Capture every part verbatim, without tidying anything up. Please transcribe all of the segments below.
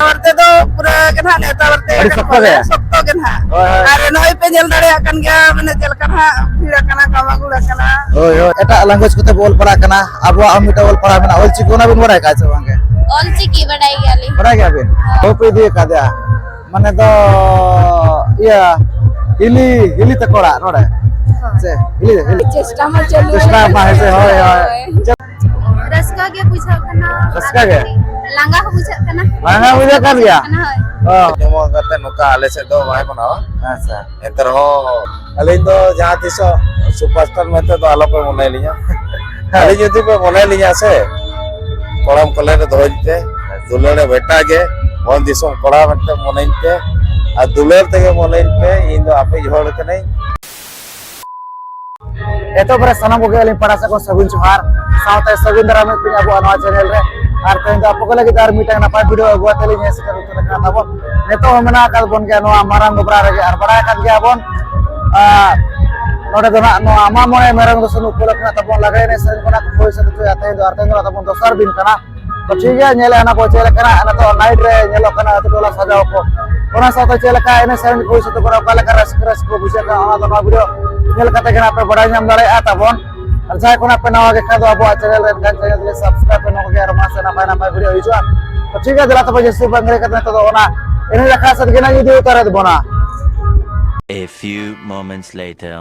ᱵᱟᱨᱛᱮ ᱫᱚ ᱯᱩᱨᱟᱹ ᱜᱮ ᱱᱟᱦᱟᱜ ᱱᱮᱣᱛᱟ ᱵᱟᱨᱛᱮ ᱟᱹᱰᱤ ᱟᱠᱟᱱ ᱥᱚᱠᱛᱚ ᱠᱚᱣᱟᱞᱮ, ᱜᱮ᱾ ᱥᱚᱠᱛᱚ ᱜᱮ ᱱᱟᱦᱟᱜ᱾ ᱦᱳᱭ, ᱦᱳᱭ᱾ ᱟᱨ ᱱᱚᱜᱼᱚᱭ ᱯᱮ ᱧᱮᱞ ᱫᱟᱲᱮᱭᱟᱜ ᱠᱟᱱ ᱜᱮᱭᱟ, ᱢᱟᱱᱮ ᱪᱮᱫ ᱞᱮᱠᱟ ᱱᱟᱦᱟᱜ ᱵᱷᱤᱲ ᱟᱠᱟᱱᱟ, ᱠᱟᱢᱟᱜᱩᱲ ᱟᱠᱟᱱᱟ᱾ ᱦᱳᱭ, ᱦᱳᱭ, ᱮᱴᱟᱜ language ᱠᱚᱛᱮ ᱵᱚ ᱚᱞ ᱯᱟᱲᱦᱟᱜ ᱠᱟᱱᱟ, ᱟᱵᱚᱣᱟᱜ ᱦᱚᱸ ᱢᱤᱫᱴᱟᱝ ᱚᱞ ᱯᱟᱲᱦᱟᱣ ᱢᱮᱱᱟᱜᱼᱟ, ᱚᱞᱪᱤᱠᱤ ᱚᱱᱟ ᱵᱤᱱ ᱵᱟᱲᱟᱭ ᱠᱟᱜᱼᱟ ᱥᱮ ᱵᱟᱝ ᱜᱮ? ᱚᱞᱪᱤᱠᱤ ᱵᱟᱰᱟᱭ ᱜᱮᱭᱟᱞᱤᱧ᱾ ᱵᱟᱲᱟᱭ ᱜᱮᱭᱟ ᱵᱤᱱ? ᱦᱳᱭ᱾ ᱵᱟᱹᱦᱩ ᱯᱮ ᱤᱫᱤ ᱟᱠᱟᱫᱮᱭᱟ? ᱢᱟᱱᱮ ᱫᱚ ᱤᱭᱟᱹ ᱦᱤᱞᱤ, ᱦᱤᱞᱤ ᱛᱟᱠᱚ ᱚᱲᱟᱜ ᱱᱚᱰᱮ᱾ ᱦᱳᱭ᱾ ᱥᱮ ᱦᱤᱞᱤ, ᱦᱤᱞᱤ᱾ ᱪᱮᱥᱴᱟ ᱢᱟ ᱪᱟᱹᱞᱩ ᱪᱮᱥᱴᱟ ᱢᱟ ᱦᱮᱸᱥᱮ, ᱦᱳᱭ, ᱦᱳᱭ᱾ ᱦᱳᱭ᱾ ᱨᱟᱹᱥᱠᱟᱹ ᱜᱮ ᱵᱩᱡᱷᱟᱹᱜ ᱠᱟᱱᱟ᱾ ᱨᱟᱹᱥᱠᱟᱹ ᱜᱮ? ᱞᱟᱸᱜᱟ ᱦᱚᱸ ᱵᱩᱡᱷᱟᱹᱜ ᱠᱟᱱᱟ᱾ ᱞᱟᱸᱜᱟ ᱵᱩᱡᱷᱟᱹᱜ ᱠᱟᱱ ᱜᱮᱭᱟ? ᱠᱟᱱᱟ, ᱦᱳᱭ᱾ ᱚ᱾ ᱡᱚᱢᱚ ᱠᱟᱛᱮ ᱱᱚᱝᱠᱟ ᱟᱞᱮ ᱥᱮᱫ ᱫᱚ ᱵᱟᱭ ᱢᱟᱱᱟᱣᱟ᱾ ᱟᱪᱪᱷᱟ᱾ ᱮᱱᱛᱮ ᱨᱮᱦᱚᱸ ᱟᱹᱞᱤᱧ ᱫᱚ ᱡᱟᱦᱟᱸ ᱛᱤᱥᱚᱜ superstar ᱢᱮᱱᱛᱮ ᱫᱚ ᱟᱞᱚᱯᱮ ᱢᱚᱱᱮ ᱞᱤᱧᱟ᱾ ᱦᱮᱸ᱾ ᱟᱹᱞᱤᱧ ᱡᱩᱫᱤ ᱯᱮ ᱢᱚᱱᱮ ᱞᱤᱧᱟ ᱥᱮ, ᱠᱚᱲᱟᱢ ᱠᱚᱞᱮ ᱨᱮ ᱫᱚᱦᱚᱧ ᱯᱮ, ᱫᱩᱞᱟᱹᱲ ᱵᱮᱴᱟ ᱜᱮ, ᱵᱷᱚᱸᱡᱽ ᱫᱤᱥᱚᱢ ᱠᱚᱲᱟ ᱢᱮᱱᱛᱮ ᱢᱚᱱᱮᱧ ᱯᱮ, ᱟᱨ ᱫᱩᱞᱟᱹᱲ ᱛᱮᱜᱮ ᱢᱚᱱᱮᱧ ᱯᱮ, ᱤᱧ ᱫᱚ ᱟᱯᱮᱭᱤᱡ ᱦᱚᱲ ᱠᱟᱹᱱᱟᱹᱧ᱾ ᱮᱛᱚᱦᱚᱵ ᱨᱮ ᱥᱟᱱᱟᱢ ᱠᱚᱜᱮ ᱟᱹᱞᱤᱧ ᱯᱟᱦᱴᱟ ᱥᱮᱫ ᱠᱷᱚᱱ ᱥᱟᱹᱜᱩᱱ ᱡᱚᱦᱟᱨ, ᱥᱟᱶᱛᱮ ᱥᱟᱹᱜᱩᱱ ᱫᱟᱨᱟᱢ ᱢᱮᱱᱟᱜ ᱯᱮᱭᱟ ᱟᱵᱚᱣᱟᱜ ᱱᱚᱣᱟ channel ᱨᱮ᱾ ᱟᱨ ᱛᱮᱦᱮᱧ ᱫᱚ ᱟᱯᱮ ᱠᱚ ᱞᱟᱹᱜᱤᱫ ᱟᱨ ᱢᱤᱫᱴᱟᱝ ᱱᱟᱯᱟᱭ video ᱟᱹᱜᱩ ᱠᱟᱛᱮ ᱞᱤᱧ ᱦᱮᱡ ᱥᱮᱴᱮᱨ ᱩᱛᱟᱹᱨ ᱟᱠᱟᱱᱟ ᱛᱟᱵᱚᱱ᱾ ᱱᱤᱛᱚᱜ ᱦᱚᱸ ᱢᱮᱱᱟᱜ ᱟᱠᱟᱫ ᱵᱚᱱ ᱜᱮᱭᱟ ᱱᱚᱣᱟ ᱢᱟᱨᱟᱝ ᱜᱚᱵᱨᱟ ᱨᱮᱜᱮ, ᱟᱨ ᱵᱟᱲᱟᱭ ᱟᱠᱟᱫ ᱜᱮᱭᱟ ᱵᱚᱱ, ᱟᱨ ᱱᱚᱰᱮ ᱫᱚ ᱱᱟᱜ ᱱᱚᱣᱟ ᱢᱟᱜ ᱢᱚᱬᱮ ᱢᱮᱨᱚᱢ ᱫᱚᱥᱚᱱ ᱩᱯᱚᱞᱚᱠᱠᱷᱮ ᱱᱟᱜ ᱛᱟᱵᱚᱱ ᱞᱟᱜᱽᱲᱮ ᱮᱱᱮᱡ ᱥᱮᱨᱮᱧ ᱠᱚ ᱱᱟᱜ ᱦᱩᱭ ᱥᱟᱹᱛ ᱦᱚᱪᱚᱭᱟ᱾ ᱛᱮᱦᱮᱧ ᱫᱚ, ᱟᱨ ᱛᱮᱦᱮᱧ ᱫᱚ ᱱᱟᱜ ᱛᱟᱵᱚᱱ ᱫᱚᱥᱟᱨ ᱫᱤᱱ ᱠᱟᱱᱟ᱾ ᱛᱚ ᱴᱷᱤᱠ ᱜᱮᱭᱟ, ᱧᱮᱞᱮᱫ ᱟᱱᱟ ᱵᱚ ᱪᱮᱫ ᱞᱮᱠᱟᱱᱟᱜ ᱱᱤᱛᱚᱜ night ᱨᱮ ᱧᱮᱞᱚᱜ ᱠᱟᱱᱟ ᱟᱹᱛᱩ ᱴᱚᱞᱟ ᱥᱟᱡᱟᱣ ᱠᱚ, ᱚᱱᱟ ᱥᱟᱶᱛᱮ ᱪᱮᱫ ᱞᱮᱠᱟ ᱮᱱᱮᱡ ᱥᱮᱨᱮᱧ ᱠᱚ ᱦᱩᱭ ᱥᱟᱹᱛ ᱠᱟᱱᱟ, ᱚᱠᱟ ᱞᱮᱠᱟ ᱨᱟᱹᱥᱠᱟᱹ ᱨᱟᱹᱥᱠᱟᱹ ᱵᱩᱡᱷᱟᱹᱜ ᱠᱟᱱᱟ, ᱚᱱᱟ ᱫᱚ ᱱᱚᱣᱟ video ᱧᱮᱞ ᱠᱟᱛᱮ ᱜᱮ ᱱᱟᱜ ᱯᱮ ᱵᱟᱲᱟᱭ ᱧᱟᱢ ᱫᱟᱲᱮᱭᱟᱜᱼᱟ ᱛᱟᱵᱚᱱ᱾ ᱟᱨ ᱡᱟᱦᱟᱸᱭ ᱠᱚ ᱱᱟᱜ ᱯᱮ ᱱᱟᱣᱟ ᱜᱮ ᱠᱷᱟᱱ ᱫᱚ ᱟᱵᱚᱣᱟᱜ channel ᱨᱮ ᱮᱱᱠᱷᱟᱱ channel ᱫᱚ subscribe ᱯᱮ, ᱱᱚᱣᱟ ᱜᱮ ᱟᱨ ᱢᱟᱥᱮ ᱱᱟᱯᱟᱭ ᱱᱟᱯᱟᱭ video ᱦᱤᱡᱩᱜᱼᱟ᱾ ᱛᱚ ᱴᱷᱤᱠ ᱜᱮᱭᱟ, ᱫᱮᱞᱟ ᱛᱚᱵᱮ ᱡᱟᱹᱥᱛᱤ ᱵᱟᱝ ᱜᱷᱟᱹᱲᱤ ᱠᱟᱛᱮ ᱱᱤᱛᱚᱜ ᱫᱚ ᱚᱱᱟ ᱮᱱᱮᱡ ᱟᱠᱷᱲᱟ ᱥᱮᱫ ᱜᱮ ᱱᱟᱜ ᱤᱫᱤ ᱩᱛᱟᱹᱨᱮᱫ ᱵᱚᱱᱟ᱾ A few moments later.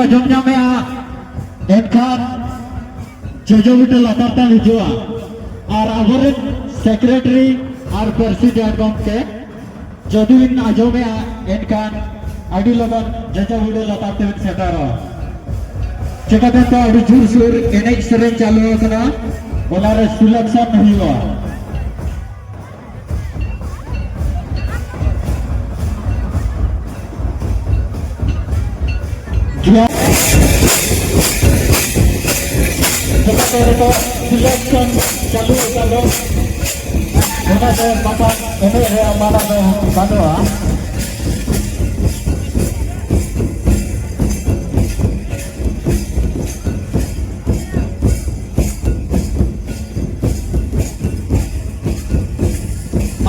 ᱟᱸᱡᱚᱢ ᱧᱟᱢᱮᱜᱼᱟ, ᱮᱱᱠᱷᱟᱱ ᱡᱚᱡᱚ ᱵᱩᱴᱟᱹ ᱞᱟᱛᱟᱨ ᱛᱮᱢ ᱦᱤᱡᱩᱜᱼᱟ᱾ ᱟᱨ ᱟᱵᱚᱨᱮᱱ ᱥᱮᱠᱨᱮᱴᱟᱨᱤ ᱟᱨ ᱯᱨᱮᱥᱤᱰᱮᱱᱴ ᱜᱚᱢᱠᱮ ᱡᱩᱫᱤ ᱵᱤᱱ ᱟᱸᱡᱚᱢᱮᱜᱼᱟ, ᱮᱱᱠᱷᱟᱱ ᱟᱹᱰᱤ ᱞᱚᱜᱚᱱ ᱡᱚᱡᱚ ᱵᱩᱴᱟᱹ ᱞᱟᱛᱟᱨ ᱛᱮᱵᱤᱱ ᱥᱮᱴᱮᱨᱚᱜᱼᱟ᱾ ᱪᱮᱠᱟᱛᱮ ᱛᱚ ᱟᱹᱰᱤ ᱡᱳᱨᱥᱳᱨ ᱮᱱᱮᱡ ᱥᱮᱨᱮᱧ ᱪᱟᱹᱞᱩ ᱟᱠᱟᱱᱟ, ᱚᱱᱟᱨᱮ ᱥᱤᱞᱮᱠᱥᱚᱱ ᱦᱩᱭᱩᱜᱼᱟ᱾ ᱡᱚᱛᱚ ᱠᱚ ᱱᱤᱛᱚᱜ ᱥᱤᱞᱮᱠᱥᱚᱱ ᱪᱟᱹᱞᱩ ᱟᱠᱟᱫᱟ, ᱚᱱᱟᱛᱮ ᱵᱟᱠᱷᱟᱱ ᱮᱱᱮᱡ ᱨᱮᱭᱟᱜ ᱢᱟᱱᱟ ᱫᱚ ᱵᱟᱹᱱᱩᱜᱼᱟ᱾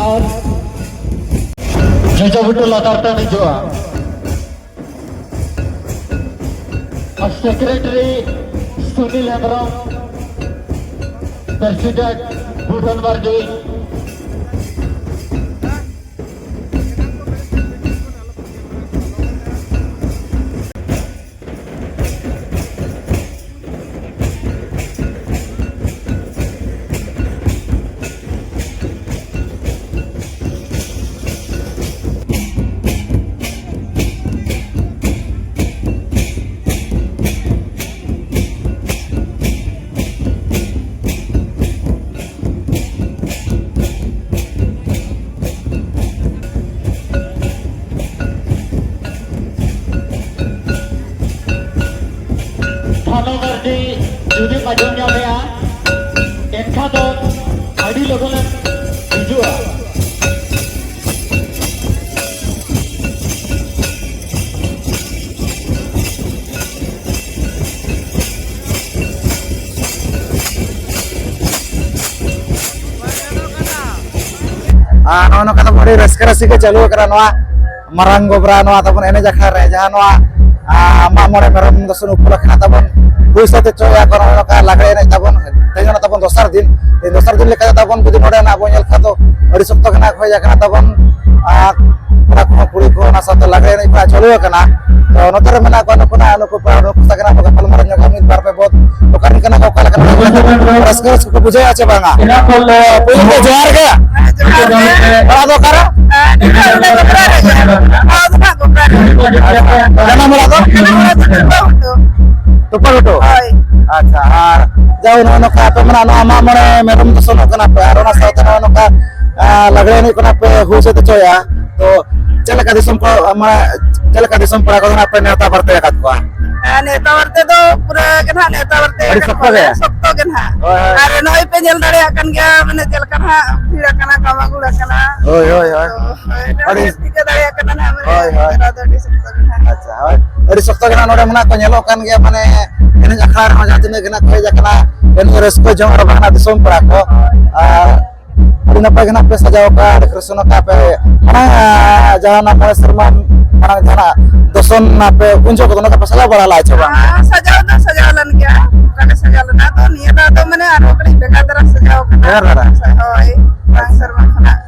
ᱟᱨ ᱡᱚᱡᱚ ᱵᱩᱴᱟᱹ ᱞᱟᱛᱟᱨ ᱛᱮᱢ ᱦᱤᱡᱩᱜᱼᱟ᱾ ᱟᱨ ᱥᱮᱠᱨᱮᱴᱟᱨᱤ ᱥᱩᱱᱤᱞ ᱦᱮᱢᱵᱨᱚᱢ, ᱯᱨᱮᱥᱤᱰᱮᱱᱴ ᱵᱷᱩᱵᱚᱱ ᱢᱟᱨᱰᱤ᱾ ᱛᱷᱟᱱᱟ ᱢᱟᱹᱨᱰᱤ ᱡᱩᱫᱤᱢ ᱟᱸᱡᱚᱢ ᱧᱟᱢᱮᱜᱼᱟ, ᱮᱱᱠᱷᱟᱱ ᱫᱚ ᱟᱹᱰᱤ ᱞᱚᱜᱚᱱᱮᱢ ᱦᱤᱡᱩᱜᱼᱟ᱾ ᱟᱨ ᱱᱚᱜᱼᱚ ᱱᱚᱝᱠᱟ ᱛᱟᱵᱚᱱ ᱟᱹᱰᱤ ᱨᱟᱹᱥᱠᱟᱹ ᱨᱟᱹᱥᱠᱟᱹ ᱜᱮ ᱪᱟᱹᱞᱩ ᱟᱠᱟᱱᱟ ᱱᱚᱣᱟ ᱢᱟᱨᱟᱝ ᱜᱚᱵᱨᱟ ᱱᱚᱣᱟ ᱛᱟᱵᱚᱱ ᱮᱱᱮᱡ ᱟᱠᱷᱲᱟ ᱨᱮ, ᱡᱟᱦᱟᱸ ᱱᱚᱣᱟ, ᱟ, ᱢᱟᱜ ᱢᱚᱬᱮ ᱢᱮᱨᱚᱢ ᱫᱚᱥᱚᱱ ᱩᱯᱚᱞᱚᱠᱠᱷᱮ ᱛᱟᱵᱚᱱ ᱦᱩᱭ ᱥᱟᱹᱛ ᱦᱚᱪᱚᱭᱟ ᱠᱚ ᱱᱚᱜᱼᱚ ᱱᱚᱝᱠᱟ ᱞᱟᱜᱽᱲᱮ ᱮᱱᱮᱡ ᱛᱟᱵᱚᱱ᱾ ᱛᱮᱦᱮᱧ ᱚᱱᱟ ᱛᱟᱵᱚᱱ ᱫᱚᱥᱟᱨ ᱫᱤᱱ, ᱛᱮᱦᱮᱧ ᱫᱚᱥᱟᱨ ᱫᱤᱱ ᱞᱮᱠᱟ ᱛᱟᱵᱚᱱ ᱡᱩᱫᱤ ᱱᱚᱰᱮᱱᱟᱜ ᱵᱚᱱ ᱧᱮᱞ ᱠᱷᱟᱱ ᱫᱚ ᱟᱹᱰᱤ ᱥᱚᱠᱛᱚ ᱜᱮ ᱱᱟᱜ ᱦᱩᱭ ᱟᱠᱟᱱᱟ ᱛᱟᱵᱚᱱ᱾ ᱟᱨ ᱠᱚᱲᱟ ᱠᱚᱦᱚᱸ ᱠᱩᱲᱤ ᱠᱚ ᱚᱱᱟ ᱥᱟᱶᱛᱮ ᱞᱟᱜᱽᱲᱮ ᱮᱱᱮᱡ ᱠᱚ ᱪᱟᱹᱞᱩ ᱟᱠᱟᱱᱟ᱾ ᱛᱚ ᱱᱚᱛᱮ ᱨᱮ ᱢᱮᱱᱟᱜ ᱠᱚᱣᱟ ᱱᱩᱠᱩ ᱱᱟᱜ, ᱱᱩᱠᱩ ᱯᱮᱲᱟ ᱱᱩᱠᱩ ᱥᱟᱶ ᱜᱮ ᱱᱟᱜ ᱵᱚᱱ ᱜᱟᱯᱟᱞᱢᱟᱨᱟᱣ ᱧᱚᱜᱟ ᱢᱤᱫ ᱵᱟᱨ ᱯᱮ ᱵᱚᱫ᱾ ᱚᱠᱟ ᱨᱮᱱ ᱠᱟᱱᱟ ᱠᱚ, ᱚᱠᱟ ᱞᱮᱠᱟᱱ ᱨᱟᱹᱥᱠᱟᱹ ᱨᱟᱹᱥᱠᱟᱹ ᱠᱚ ᱵᱩᱡᱷᱟᱹᱣᱟ ᱪᱮ ᱵᱟᱝᱟ? ᱯᱩᱭᱞᱩ ᱛᱮ ᱡᱚᱦᱟᱨ ᱜᱮ᱾ ᱦᱮᱸ, ᱡᱚᱦᱟᱨ ᱜᱮ᱾ ᱚᱲᱟᱜ ᱫᱚ ᱚᱠᱟᱨᱮ? ᱦᱮᱸ, ᱱᱤᱛᱚᱜ ᱫᱚ ᱜᱚᱵᱨᱟ ᱨᱮ᱾ ᱚᱲᱟᱜ ᱫᱚ ᱱᱟᱜ ᱜᱚᱵᱨᱟ ᱨᱮ᱾ ᱟᱪᱪᱷᱟ᱾ ᱡᱟᱱᱟᱢ ᱚᱲᱟᱜ ᱫᱚ? ᱡᱟᱱᱟᱢ ᱚᱲᱟᱜ ᱫᱚ ᱴᱩᱯᱟᱹ ᱜᱷᱩᱴᱩ᱾ ᱴᱩᱯᱟᱹ ᱜᱷᱩᱴᱩ? ᱦᱳᱭ᱾ ᱟᱪᱪᱷᱟ, ᱟᱨ ᱡᱟᱣ ᱱᱚᱜᱼᱚ ᱱᱚᱝᱠᱟ ᱟᱯᱮ ᱢᱟ ᱱᱚᱣᱟ ᱢᱟᱜ ᱢᱚᱬᱮ ᱢᱮᱨᱚᱢ ᱫᱚᱥᱚᱱᱚᱜ ᱠᱟᱱᱟ ᱯᱮ, ᱟᱨ ᱚᱱᱟ ᱥᱟᱶᱛᱮ ᱱᱚᱜᱼᱚ ᱱᱚᱝᱠᱟ, ᱟ, ᱞᱟᱜᱽᱲᱮ ᱮᱱᱮᱡ ᱠᱚ ᱱᱟᱜ ᱯᱮ ᱦᱩᱭ ᱥᱟᱹᱛ ᱦᱚᱪᱚᱭᱟ, ᱛᱚ ᱪᱮᱫ ᱞᱮᱠᱟ ᱫᱤᱥᱚᱢ ᱠᱚ, ᱢᱟᱱᱮ ᱪᱮᱫ ᱞᱮᱠᱟ ᱫᱤᱥᱚᱢ ᱯᱮᱲᱟ ᱠᱚᱫᱚ ᱱᱟᱜ ᱯᱮ ᱱᱮᱣᱛᱟ ᱵᱟᱨᱛᱮ ᱟᱠᱟᱫ ᱠᱚᱣᱟ? ᱟᱨ ᱱᱮᱣᱛᱟ ᱵᱟᱨᱛᱮ ᱫᱚ ᱯᱩᱨᱟᱹ ᱜᱮ ᱱᱟᱜ ᱱᱮᱣᱛᱟ ᱵᱟᱨᱛᱮ ᱟᱹᱰᱤ ᱟᱠᱟᱫ ᱥᱚᱠᱛᱚ ᱠᱚᱣᱟ ᱜᱮ? ᱞᱮ, ᱥᱚᱠᱛᱚ ᱜᱮ ᱱᱟᱜ᱾ ᱦᱳᱭ, ᱦᱳᱭ᱾ ᱟᱨ ᱱᱚᱜᱼᱚᱭ ᱯᱮ ᱧᱮᱞ ᱫᱟᱲᱮᱭᱟᱜ ᱠᱟᱱ ᱜᱮᱭᱟ, ᱢᱟᱱᱮ ᱪᱮᱫ ᱞᱮᱠᱟ ᱱᱟᱜ ᱵᱷᱤᱲ ᱟᱠᱟᱱᱟ, ᱠᱟᱢᱟᱜᱩᱲ ᱟᱠᱟᱱᱟ᱾ ᱦᱳᱭ, ᱦᱳᱭ, ᱦᱳᱭ᱾ ᱛᱚ, ᱦᱳᱭ, ᱟᱹᱰᱤ ᱱᱚᱜᱼᱚᱭ ᱴᱷᱤᱠᱟᱹ ᱫᱟᱲᱮᱭᱟᱜ ᱠᱟᱱᱟ ᱱᱟᱜ, ᱢᱟᱱᱮ ᱦᱳᱭ, ᱦᱳᱭ᱾ ᱱᱮᱣᱛᱟ ᱫᱚ ᱟᱹᱰᱤ ᱥᱚᱠᱛᱚ ᱜᱮ ᱱᱟᱜ᱾ ᱟᱪᱪᱷᱟ, ᱦᱳᱭ᱾ ᱟᱹᱰᱤ ᱥᱚᱠᱛᱚ ᱜᱮ ᱱᱟᱜ ᱱᱚᱰᱮ ᱢᱮᱱᱟᱜ ᱠᱚ ᱧᱮᱞᱚᱜ ᱠᱟᱱ ᱜᱮᱭᱟ, ᱢᱟᱱᱮ ᱮᱱᱮᱡ ᱟᱠᱷᱲᱟ ᱨᱮᱦᱚᱸ ᱡᱟᱦᱟᱸ ᱛᱤᱱᱟᱹᱜ ᱜᱮ ᱱᱟᱜ ᱠᱚ ᱦᱮᱡ ᱟᱠᱟᱱᱟ, ᱮᱱᱮᱡ ᱨᱟᱹᱥᱠᱟᱹ ᱡᱚᱝ ᱟᱨ ᱵᱟᱝ ᱫᱤᱥᱚᱢ ᱯᱮᱲᱟ ᱠᱚ᱾ ᱟᱨ ᱟᱹᱰᱤ ᱱᱟᱯᱟᱭ ᱜᱮ ᱱᱟᱜ ᱯᱮ ᱥᱟᱡᱟᱣ ᱟᱠᱟᱫ, decoration ᱟᱠᱟᱫ ᱯᱮ᱾ ᱢᱟᱲᱟᱝ, ᱟ, ᱡᱟᱦᱟᱸ ᱱᱟᱜ ᱢᱚᱬᱮ ᱥᱮᱨᱢᱟ ᱢᱟᱲᱟᱝ ᱡᱟᱦᱟᱸ ᱱᱟᱜ ᱫᱚᱥᱚᱱ ᱱᱟᱜ ᱯᱮ ᱩᱱ ᱡᱚᱦᱚᱜ ᱠᱚᱫᱚ ᱱᱚᱝᱠᱟ ᱯᱮ ᱥᱟᱡᱟᱣ ᱵᱟᱲᱟ ᱞᱮᱫᱼᱟ ᱪᱮ ᱵᱟᱝ? ᱦᱮᱸ, ᱥᱟᱡᱟᱣ ᱫᱚ ᱥᱟᱡᱟᱣ ᱞᱮᱱ ᱜᱮᱭᱟ, ᱚᱱᱠᱟ ᱜᱮ ᱥᱟᱡᱟᱣ ᱞᱮᱱᱟ᱾ ᱟᱫᱚ ᱱᱤᱭᱟᱹ ᱫᱷᱟᱣ ᱫᱚ ᱢᱟᱱᱮ ᱟᱨᱦᱚᱸ ᱠᱟᱹᱴᱤᱡ ᱵᱷᱮᱜᱟᱨ ᱫᱷᱟᱨᱟ ᱥᱟᱡᱟᱣ ᱠᱟᱱᱟ᱾ ᱵᱷᱮᱜᱟᱨ ᱫᱷᱟᱨᱟ? ᱦᱳᱭ, ᱢᱟᱲᱟᱝ ᱥᱮᱨᱢᱟ ᱠᱷᱚᱱᱟᱜ᱾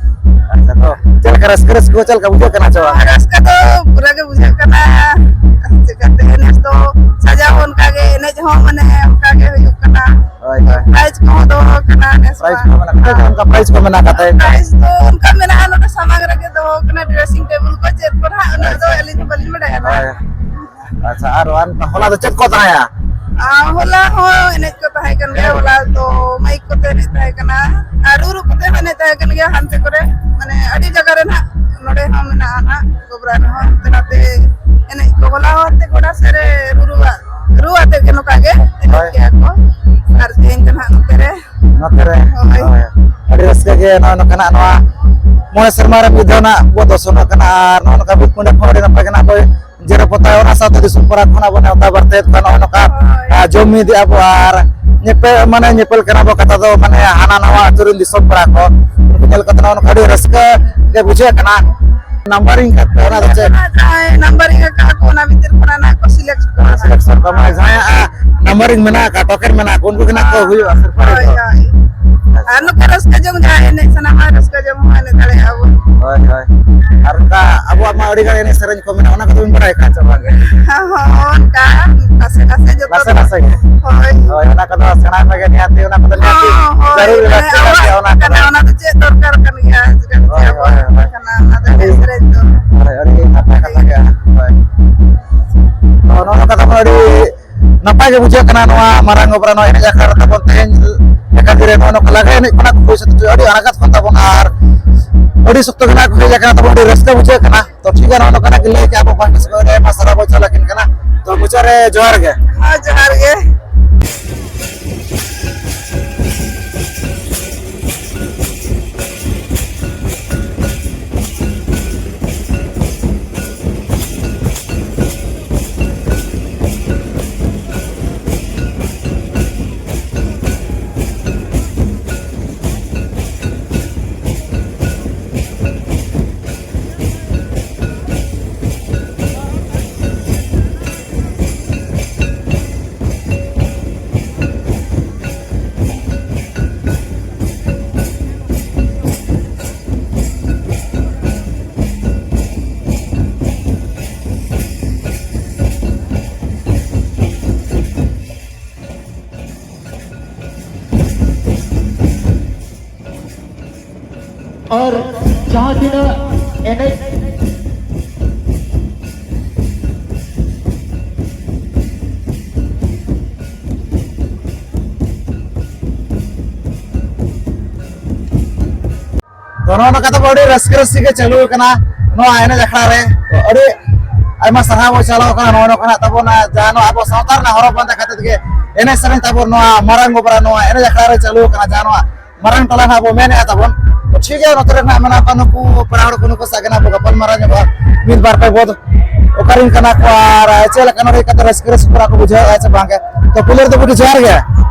ᱟᱪᱪᱷᱟ, ᱛᱚ ᱪᱮᱫ ᱞᱮᱠᱟ ᱨᱟᱹᱥᱠᱟᱹ, ᱨᱟᱹᱥᱠᱟᱹ ᱪᱮᱫ ᱞᱮᱠᱟ ᱵᱩᱡᱷᱟᱹᱜ ᱠᱟᱱᱟ ᱪᱮ ᱵᱟᱝ? ᱨᱟᱹᱥᱠᱟᱹ ᱫᱚ ᱯᱩᱨᱟᱹ ᱜᱮ ᱵᱩᱡᱷᱟᱹᱜ ᱠᱟᱱᱟ᱾ ᱪᱤᱠᱟᱹᱛᱮ ᱱᱮᱥ ᱫᱚ ᱥᱟᱡᱟᱣ ᱦᱚᱸ ᱚᱱᱠᱟ ᱜᱮ, ᱮᱱᱮᱡ ᱦᱚᱸ ᱢᱟᱱᱮ ᱚᱱᱠᱟ ᱜᱮ ᱦᱩᱭᱩᱜ ᱠᱟᱱᱟ᱾ ᱦᱳᱭ, ᱦᱳᱭ᱾ prize ᱠᱚᱦᱚᱸ ᱫᱚᱦᱚ ᱠᱟᱱᱟ ᱱᱮᱥ ᱢᱟ᱾ prize ᱠᱚ ᱢᱮᱱᱟᱜ ᱠᱟᱫᱟ? ᱚᱱᱠᱟ prize ᱠᱚ ᱢᱮᱱᱟᱜ ᱠᱟᱫᱟ? prize ᱫᱚ ᱚᱱᱠᱟ ᱢᱮᱱᱟᱜᱼᱟ, ᱱᱚᱰᱮ ᱥᱟᱢᱟᱝ ᱨᱮᱜᱮ ᱫᱚᱦᱚ ᱠᱟᱱᱟ, dressing table ᱠᱚ ᱪᱮᱫ ᱠᱚ ᱱᱟᱦᱟᱜ, ᱩᱱᱟᱹᱜ ᱫᱚ ᱟᱪᱪᱷᱟ᱾ ᱟᱹᱞᱤᱧ ᱦᱚᱸ ᱵᱟᱹᱞᱤᱧ ᱵᱟᱲᱟᱭᱟ ᱱᱟᱦᱟᱜ᱾ ᱦᱳᱭ᱾ ᱟᱪᱪᱷᱟ, ᱟᱨ ᱦᱚᱞᱟ ᱫᱚ ᱪᱮᱫ ᱠᱚ ᱛᱟᱦᱮᱸᱭᱟ? ᱟᱨ ᱦᱚᱞᱟ ᱦᱚᱸ ᱮᱱᱮᱡ ᱠᱚ ᱛᱟᱦᱮᱸ ᱠᱟᱱ ᱜᱮᱭᱟ, ᱦᱚᱞᱟ ᱫᱚ ᱢᱟᱭᱤᱠ ᱠᱚᱛᱮ ᱮᱱᱮᱡ ᱛᱟᱦᱮᱸ ᱠᱟᱱᱟ, ᱟᱨ ᱨᱩ ᱨᱩ ᱠᱚᱛᱮ ᱦᱚᱸ ᱮᱱᱮᱡ ᱛᱟᱦᱮᱸ ᱠᱟᱱ ᱜᱮᱭᱟ᱾ ᱦᱟᱱᱛᱮ ᱠᱚᱨᱮ ᱢᱟᱱᱮ ᱟᱹᱰᱤ ᱡᱟᱭᱜᱟ ᱨᱮ ᱱᱟᱦᱟᱜ, ᱱᱚᱰᱮ ᱦᱚᱸ ᱢᱮᱱᱟᱜᱼᱟ ᱱᱟᱦᱟᱜ᱾ ᱜᱚᱵᱨᱟ ᱨᱮᱦᱚᱸ ᱦᱟᱱᱛᱮ ᱱᱟᱛᱮ ᱮᱱᱮᱡ ᱠᱚ, ᱦᱚᱞᱟ ᱦᱚᱸ ᱦᱟᱱᱛᱮ ᱜᱚᱰᱟ ᱥᱮᱫ ᱨᱮ ᱨᱩᱨᱩᱣᱟᱜ, ᱨᱩ ᱟᱛᱮ ᱜᱮ ᱱᱚᱝᱠᱟ ᱜᱮ ᱮᱱᱮᱡ ᱦᱳᱭ᱾ ᱠᱮᱜᱼᱟ ᱠᱚ᱾ ᱟᱨ ᱛᱮᱦᱮᱧ ᱫᱚ ᱱᱟᱦᱟᱜ ᱱᱚᱛᱮ ᱨᱮ᱾ ᱱᱚᱛᱮ ᱨᱮ᱾ ᱦᱳᱭ᱾ ᱦᱳᱭ᱾ ᱟᱹᱰᱤ ᱨᱟᱹᱥᱠᱟᱹ ᱜᱮ ᱱᱚᱜᱼᱚᱭ ᱱᱚᱝᱠᱟᱱᱟᱜ ᱱᱚᱣᱟ ᱢᱚᱬᱮ ᱥᱮᱨᱢᱟ ᱨᱮ ᱢᱤᱫ ᱫᱷᱟᱣ ᱱᱟᱜ ᱵᱚ ᱫᱚᱥᱚᱱᱚᱜ ᱠᱟᱱᱟ, ᱟᱨ ᱱᱚᱜᱼᱚ ᱱᱚᱝᱠᱟ ᱢᱤᱫ ᱠᱚᱸᱰᱮ ᱠᱚ ᱟᱹᱰᱤ ᱱᱟᱯᱟᱭ ᱜᱮ ᱱᱟᱜ ᱵᱚ ᱡᱮᱨᱮᱲ ᱯᱚᱛᱟᱣ, ᱚᱱᱟ ᱥᱟᱶᱛᱮ ᱫᱤᱥᱚᱢ ᱯᱟᱲᱟ ᱠᱷᱚᱱᱟᱜ ᱵᱚ ᱱᱮᱣᱛᱟ ᱵᱟᱨᱛᱮᱭᱮᱫ ᱠᱚᱣᱟ᱾ ᱱᱚᱜᱼᱚ ᱱᱚᱝᱠᱟ, ᱦᱳᱭ᱾ ᱟ, ᱡᱚᱢ ᱢᱤᱫ ᱮᱫᱼᱟ ᱵᱚ ᱟᱨ ᱧᱮᱯᱮᱞ, ᱢᱟᱱᱮ ᱧᱮᱯᱮᱞ ᱠᱟᱱᱟ ᱵᱚ, ᱠᱟᱛᱷᱟ ᱫᱚ ᱢᱟᱱᱮ ᱦᱟᱱᱟ ᱱᱟᱣᱟ ᱟᱹᱛᱩ ᱨᱮᱱ ᱫᱤᱥᱚᱢ ᱯᱟᱲᱟ ᱠᱚ, ᱩᱱᱠᱩ ᱧᱮᱞ ᱠᱟᱛᱮ ᱱᱚᱜᱼᱚ ᱱᱚᱝᱠᱟ ᱟᱹᱰᱤ ᱨᱟᱹᱥᱠᱟᱹ ᱜᱮ ᱵᱩᱡᱷᱟᱹᱜ ᱠᱟᱱᱟ᱾ numbering ᱠᱟᱛᱮ ᱚᱱᱟ ᱫᱚ ᱪᱮᱫ? ᱡᱟᱦᱟᱸᱭ numbering ᱟᱠᱟᱫ ᱠᱚ, ᱚᱱᱟ ᱵᱷᱤᱛᱤᱨ ᱠᱷᱚᱱᱟᱜ ᱱᱟᱜ ᱠᱚ select ᱠᱚᱣᱟ᱾ select ᱠᱚᱣᱟ, ᱢᱟᱱᱮ ᱡᱟᱦᱟᱸᱭᱟᱜ numbering ᱢᱮᱱᱟᱜ ᱟᱠᱟᱫ, token ᱢᱮᱱᱟᱜ ᱟᱠᱟᱫ, ᱩᱱᱠᱩ ᱜᱮ ᱱᱟᱜ ᱠᱚ ᱦᱩᱭᱩᱜᱼᱟ ᱥᱤᱨᱯᱟᱹ ᱦᱳᱭ, ᱨᱮᱫᱚ᱾ ᱦᱳᱭ᱾ ᱟᱨ ᱱᱚᱝᱠᱟ ᱨᱟᱹᱥᱠᱟᱹ ᱡᱚᱝ, ᱡᱟᱦᱟᱸ ᱮᱱᱮᱡ ᱥᱟᱱᱟ ᱢᱟ, ᱨᱟᱹᱥᱠᱟᱹ ᱡᱚᱝ ᱦᱚᱸ ᱮᱱᱮᱡ ᱫᱟᱲᱮᱭᱟᱜᱼᱟ ᱵᱚᱱ᱾ ᱦᱳᱭ, ᱦᱳᱭ᱾ ᱟᱨ ᱚᱱᱠᱟ ᱟᱵᱚᱣᱟᱜ ᱢᱟ ᱟᱹᱰᱤ ᱜᱟᱱ ᱮᱱᱮᱡ ᱥᱮᱨᱮᱧ ᱠᱚ ᱢᱮᱱᱟᱜᱼᱟ, ᱚᱱᱟ ᱠᱚᱫᱚ ᱵᱤᱱ ᱵᱟᱲᱟᱭ ᱠᱟᱜᱼᱟ ᱥᱮ ᱵᱟᱝ? ᱦᱚᱸ, ᱚᱱᱠᱟ ᱱᱟᱥᱮ ᱱᱟᱥᱮ ᱡᱚᱛᱚ ᱱᱟᱥᱮ ᱫᱚ᱾ ᱱᱟᱥᱮ ᱜᱮ᱾ ᱦᱳᱭ᱾ ᱦᱳᱭ, ᱚᱱᱟ ᱠᱚᱫᱚ ᱥᱮᱬᱟ ᱠᱚᱜᱮ ᱱᱤᱦᱟᱹᱛᱤ, ᱚᱱᱟ ᱠᱚᱫᱚ ᱱᱤᱦᱟᱹᱛᱤ ᱦᱚᱸ, ᱦᱳᱭ, ᱡᱟᱹᱨᱩᱲ ᱢᱟᱱᱮ ᱞᱟᱹᱠᱛᱤ ᱠᱟᱱ ᱟᱵᱚᱣᱟᱜ ᱜᱮᱭᱟ, ᱚᱱᱟ ᱠᱟᱱᱟ, ᱠᱚᱫᱚ᱾ ᱚᱱᱟ ᱫᱚ ᱪᱮᱫ ᱫᱚᱨᱠᱟᱨ ᱠᱟᱱ ᱜᱮᱭᱟ, ᱪᱤᱠᱟᱹᱛᱮ ᱦᱳᱭ, ᱟᱵᱚᱣᱟᱜ ᱦᱳᱭ, ᱦᱳᱭ᱾ ᱠᱟᱱᱟ, ᱚᱱᱟ ᱫᱚ ᱮᱱᱮᱡ ᱥᱮᱨᱮᱧ ᱫᱚ᱾ ᱦᱳᱭ, ᱟᱹᱰᱤ ᱱᱟᱯᱟᱭ ᱠᱟᱛᱷᱟ ᱜᱮ᱾ ᱦᱳᱭ᱾ ᱛᱚ, ᱱᱚᱣᱟ ᱠᱟᱛᱷᱟ ᱠᱚ ᱟᱹᱰᱤ ᱱᱟᱯᱟᱭ ᱜᱮ ᱵᱩᱡᱷᱟᱹᱜ ᱠᱟᱱᱟ, ᱱᱚᱣᱟ ᱢᱟᱨᱟᱝ ᱚᱯᱮᱨᱟ ᱱᱚᱣᱟ ᱮᱱᱮᱡ ᱟᱠᱷᱲᱟ ᱨᱮ ᱛᱟᱵᱚᱱ ᱛᱮᱦᱮᱧ ᱞᱮᱠᱟᱛᱮ ᱨᱮ ᱱᱚᱜᱼᱚ ᱱᱚᱝᱠᱟ ᱞᱟᱜᱽᱲᱮ ᱮᱱᱮᱡ ᱠᱷᱚᱱᱟᱜ ᱠᱚ ᱦᱩᱭ ᱥᱟᱹᱛ ᱦᱚᱪᱚᱭᱟ, ᱟᱹᱰᱤ ᱟᱬᱜᱟᱛ ᱠᱷᱚᱱ ᱛᱟᱵᱚᱱ ᱟᱨ ᱟᱹᱰᱤ ᱥᱚᱠᱛᱚ ᱜᱮ ᱱᱟᱜ ᱠᱚ ᱦᱮᱡ ᱟᱠᱟᱱᱟ ᱛᱟᱵᱚᱱ, ᱟᱹᱰᱤ ᱨᱟᱹᱥᱠᱟᱹ ᱵᱩᱡᱷᱟᱹᱜ ᱠᱟᱱᱟ᱾ ᱛᱚ ᱴᱷᱤᱠ ᱜᱮᱭᱟ, ᱱᱚᱜᱼᱚ ᱱᱚᱝᱠᱟᱱᱟᱜ ᱜᱮ ᱞᱟᱹᱭ ᱠᱮᱜᱼᱟ ᱵᱚ, ᱯᱟᱦᱴᱟ ᱥᱮᱫ ᱠᱷᱚᱱ ᱟᱹᱰᱤ ᱟᱭᱢᱟ ᱥᱟᱨᱦᱟᱣ ᱵᱚᱱ ᱪᱟᱞ ᱟᱹᱠᱤᱱ ᱠᱟᱱᱟ᱾ ᱛᱚ ᱢᱩᱪᱟᱹᱫ ᱨᱮ ᱡᱚᱦᱟᱨ ᱜᱮ᱾ ᱦᱮᱸ, ᱡᱚᱦᱟᱨ ᱜᱮ᱾ ᱟᱨ ᱡᱟᱦᱟᱸ ᱛᱤᱱᱟᱹᱜ ᱮᱱᱮᱡ ᱛᱚ, ᱱᱚᱜᱼᱚ ᱱᱚᱝᱠᱟ ᱛᱟᱵᱚ ᱟᱹᱰᱤ ᱨᱟᱹᱥᱠᱟᱹ ᱨᱟᱹᱥᱠᱤ ᱜᱮ ᱪᱟᱹᱞᱩ ᱟᱠᱟᱱᱟ ᱱᱚᱣᱟ ᱮᱱᱮᱡ ᱟᱠᱷᱲᱟ ᱨᱮ᱾ ᱛᱚ, ᱟᱹᱰᱤ ᱟᱭᱢᱟ ᱥᱟᱨᱦᱟᱣ ᱵᱚ ᱪᱟᱞᱟᱣ ᱠᱟᱱᱟ᱾ ᱱᱚᱜᱼᱚ ᱱᱚᱝᱠᱟ ᱱᱟᱜ ᱛᱟᱵᱚᱱ, ᱡᱟᱦᱟᱸ ᱱᱚᱣᱟ ᱟᱵᱚ ᱥᱟᱶᱛᱟ ᱨᱮᱱᱟᱜ ᱦᱚᱨᱚᱜ ᱵᱟᱸᱫᱮ ᱠᱟᱛᱮ ᱜᱮ ᱮᱱᱮᱡ ᱥᱮᱨᱮᱧ ᱛᱟᱵᱚᱱ ᱱᱚᱣᱟ ᱢᱟᱨᱟᱝ ᱜᱚᱵᱨᱟ ᱱᱚᱣᱟ ᱮᱱᱮᱡ ᱟᱠᱷᱲᱟ ᱨᱮ ᱪᱟᱹᱞᱩ ᱟᱠᱟᱱᱟ᱾ ᱡᱟᱦᱟᱸ ᱱᱚᱣᱟ ᱢᱟᱨᱟᱝ ᱴᱚᱞᱟ ᱱᱟᱜ ᱵᱚ ᱢᱮᱱᱮᱫᱼᱟ ᱛᱟᱵᱚᱱ᱾ ᱛᱚ, ᱴᱷᱤᱠ ᱜᱮᱭᱟ, ᱱᱚᱛᱮ ᱨᱮ ᱱᱟᱜ ᱢᱮᱱᱟᱜ ᱠᱚᱣᱟ ᱱᱩᱠᱩ ᱯᱮᱲᱟ ᱦᱚᱲ ᱠᱚ, ᱱᱩᱠᱩ ᱥᱟᱶ ᱜᱮ ᱱᱟᱜ ᱵᱚ ᱜᱟᱯᱟᱞ ᱢᱟᱨᱟᱣ ᱧᱚᱜᱚᱜᱼᱟ᱾ ᱢᱤᱫ ᱵᱟᱨ ᱯᱮ ᱵᱚᱫ ᱚᱠᱟᱨᱮᱱ ᱠᱟᱱᱟ ᱠᱚ ᱟᱨ ᱪᱮᱫ ᱞᱮᱠᱟ ᱱᱚᱰᱮ ᱦᱮᱡ ᱠᱟᱛᱮ ᱨᱟᱹᱥᱠᱟᱹ ᱨᱟᱹᱥᱠᱟᱹ ᱠᱚ ᱵᱩᱡᱷᱟᱹᱣᱮᱫᱼᱟ ᱥᱮ ᱵᱟᱝ ᱜᱮ? ᱛᱚ, ᱯᱩᱭᱞᱩ ᱨᱮᱫᱚ ᱵᱩᱰᱷᱤ ᱡᱚᱦᱟᱨ ᱜᱮ᱾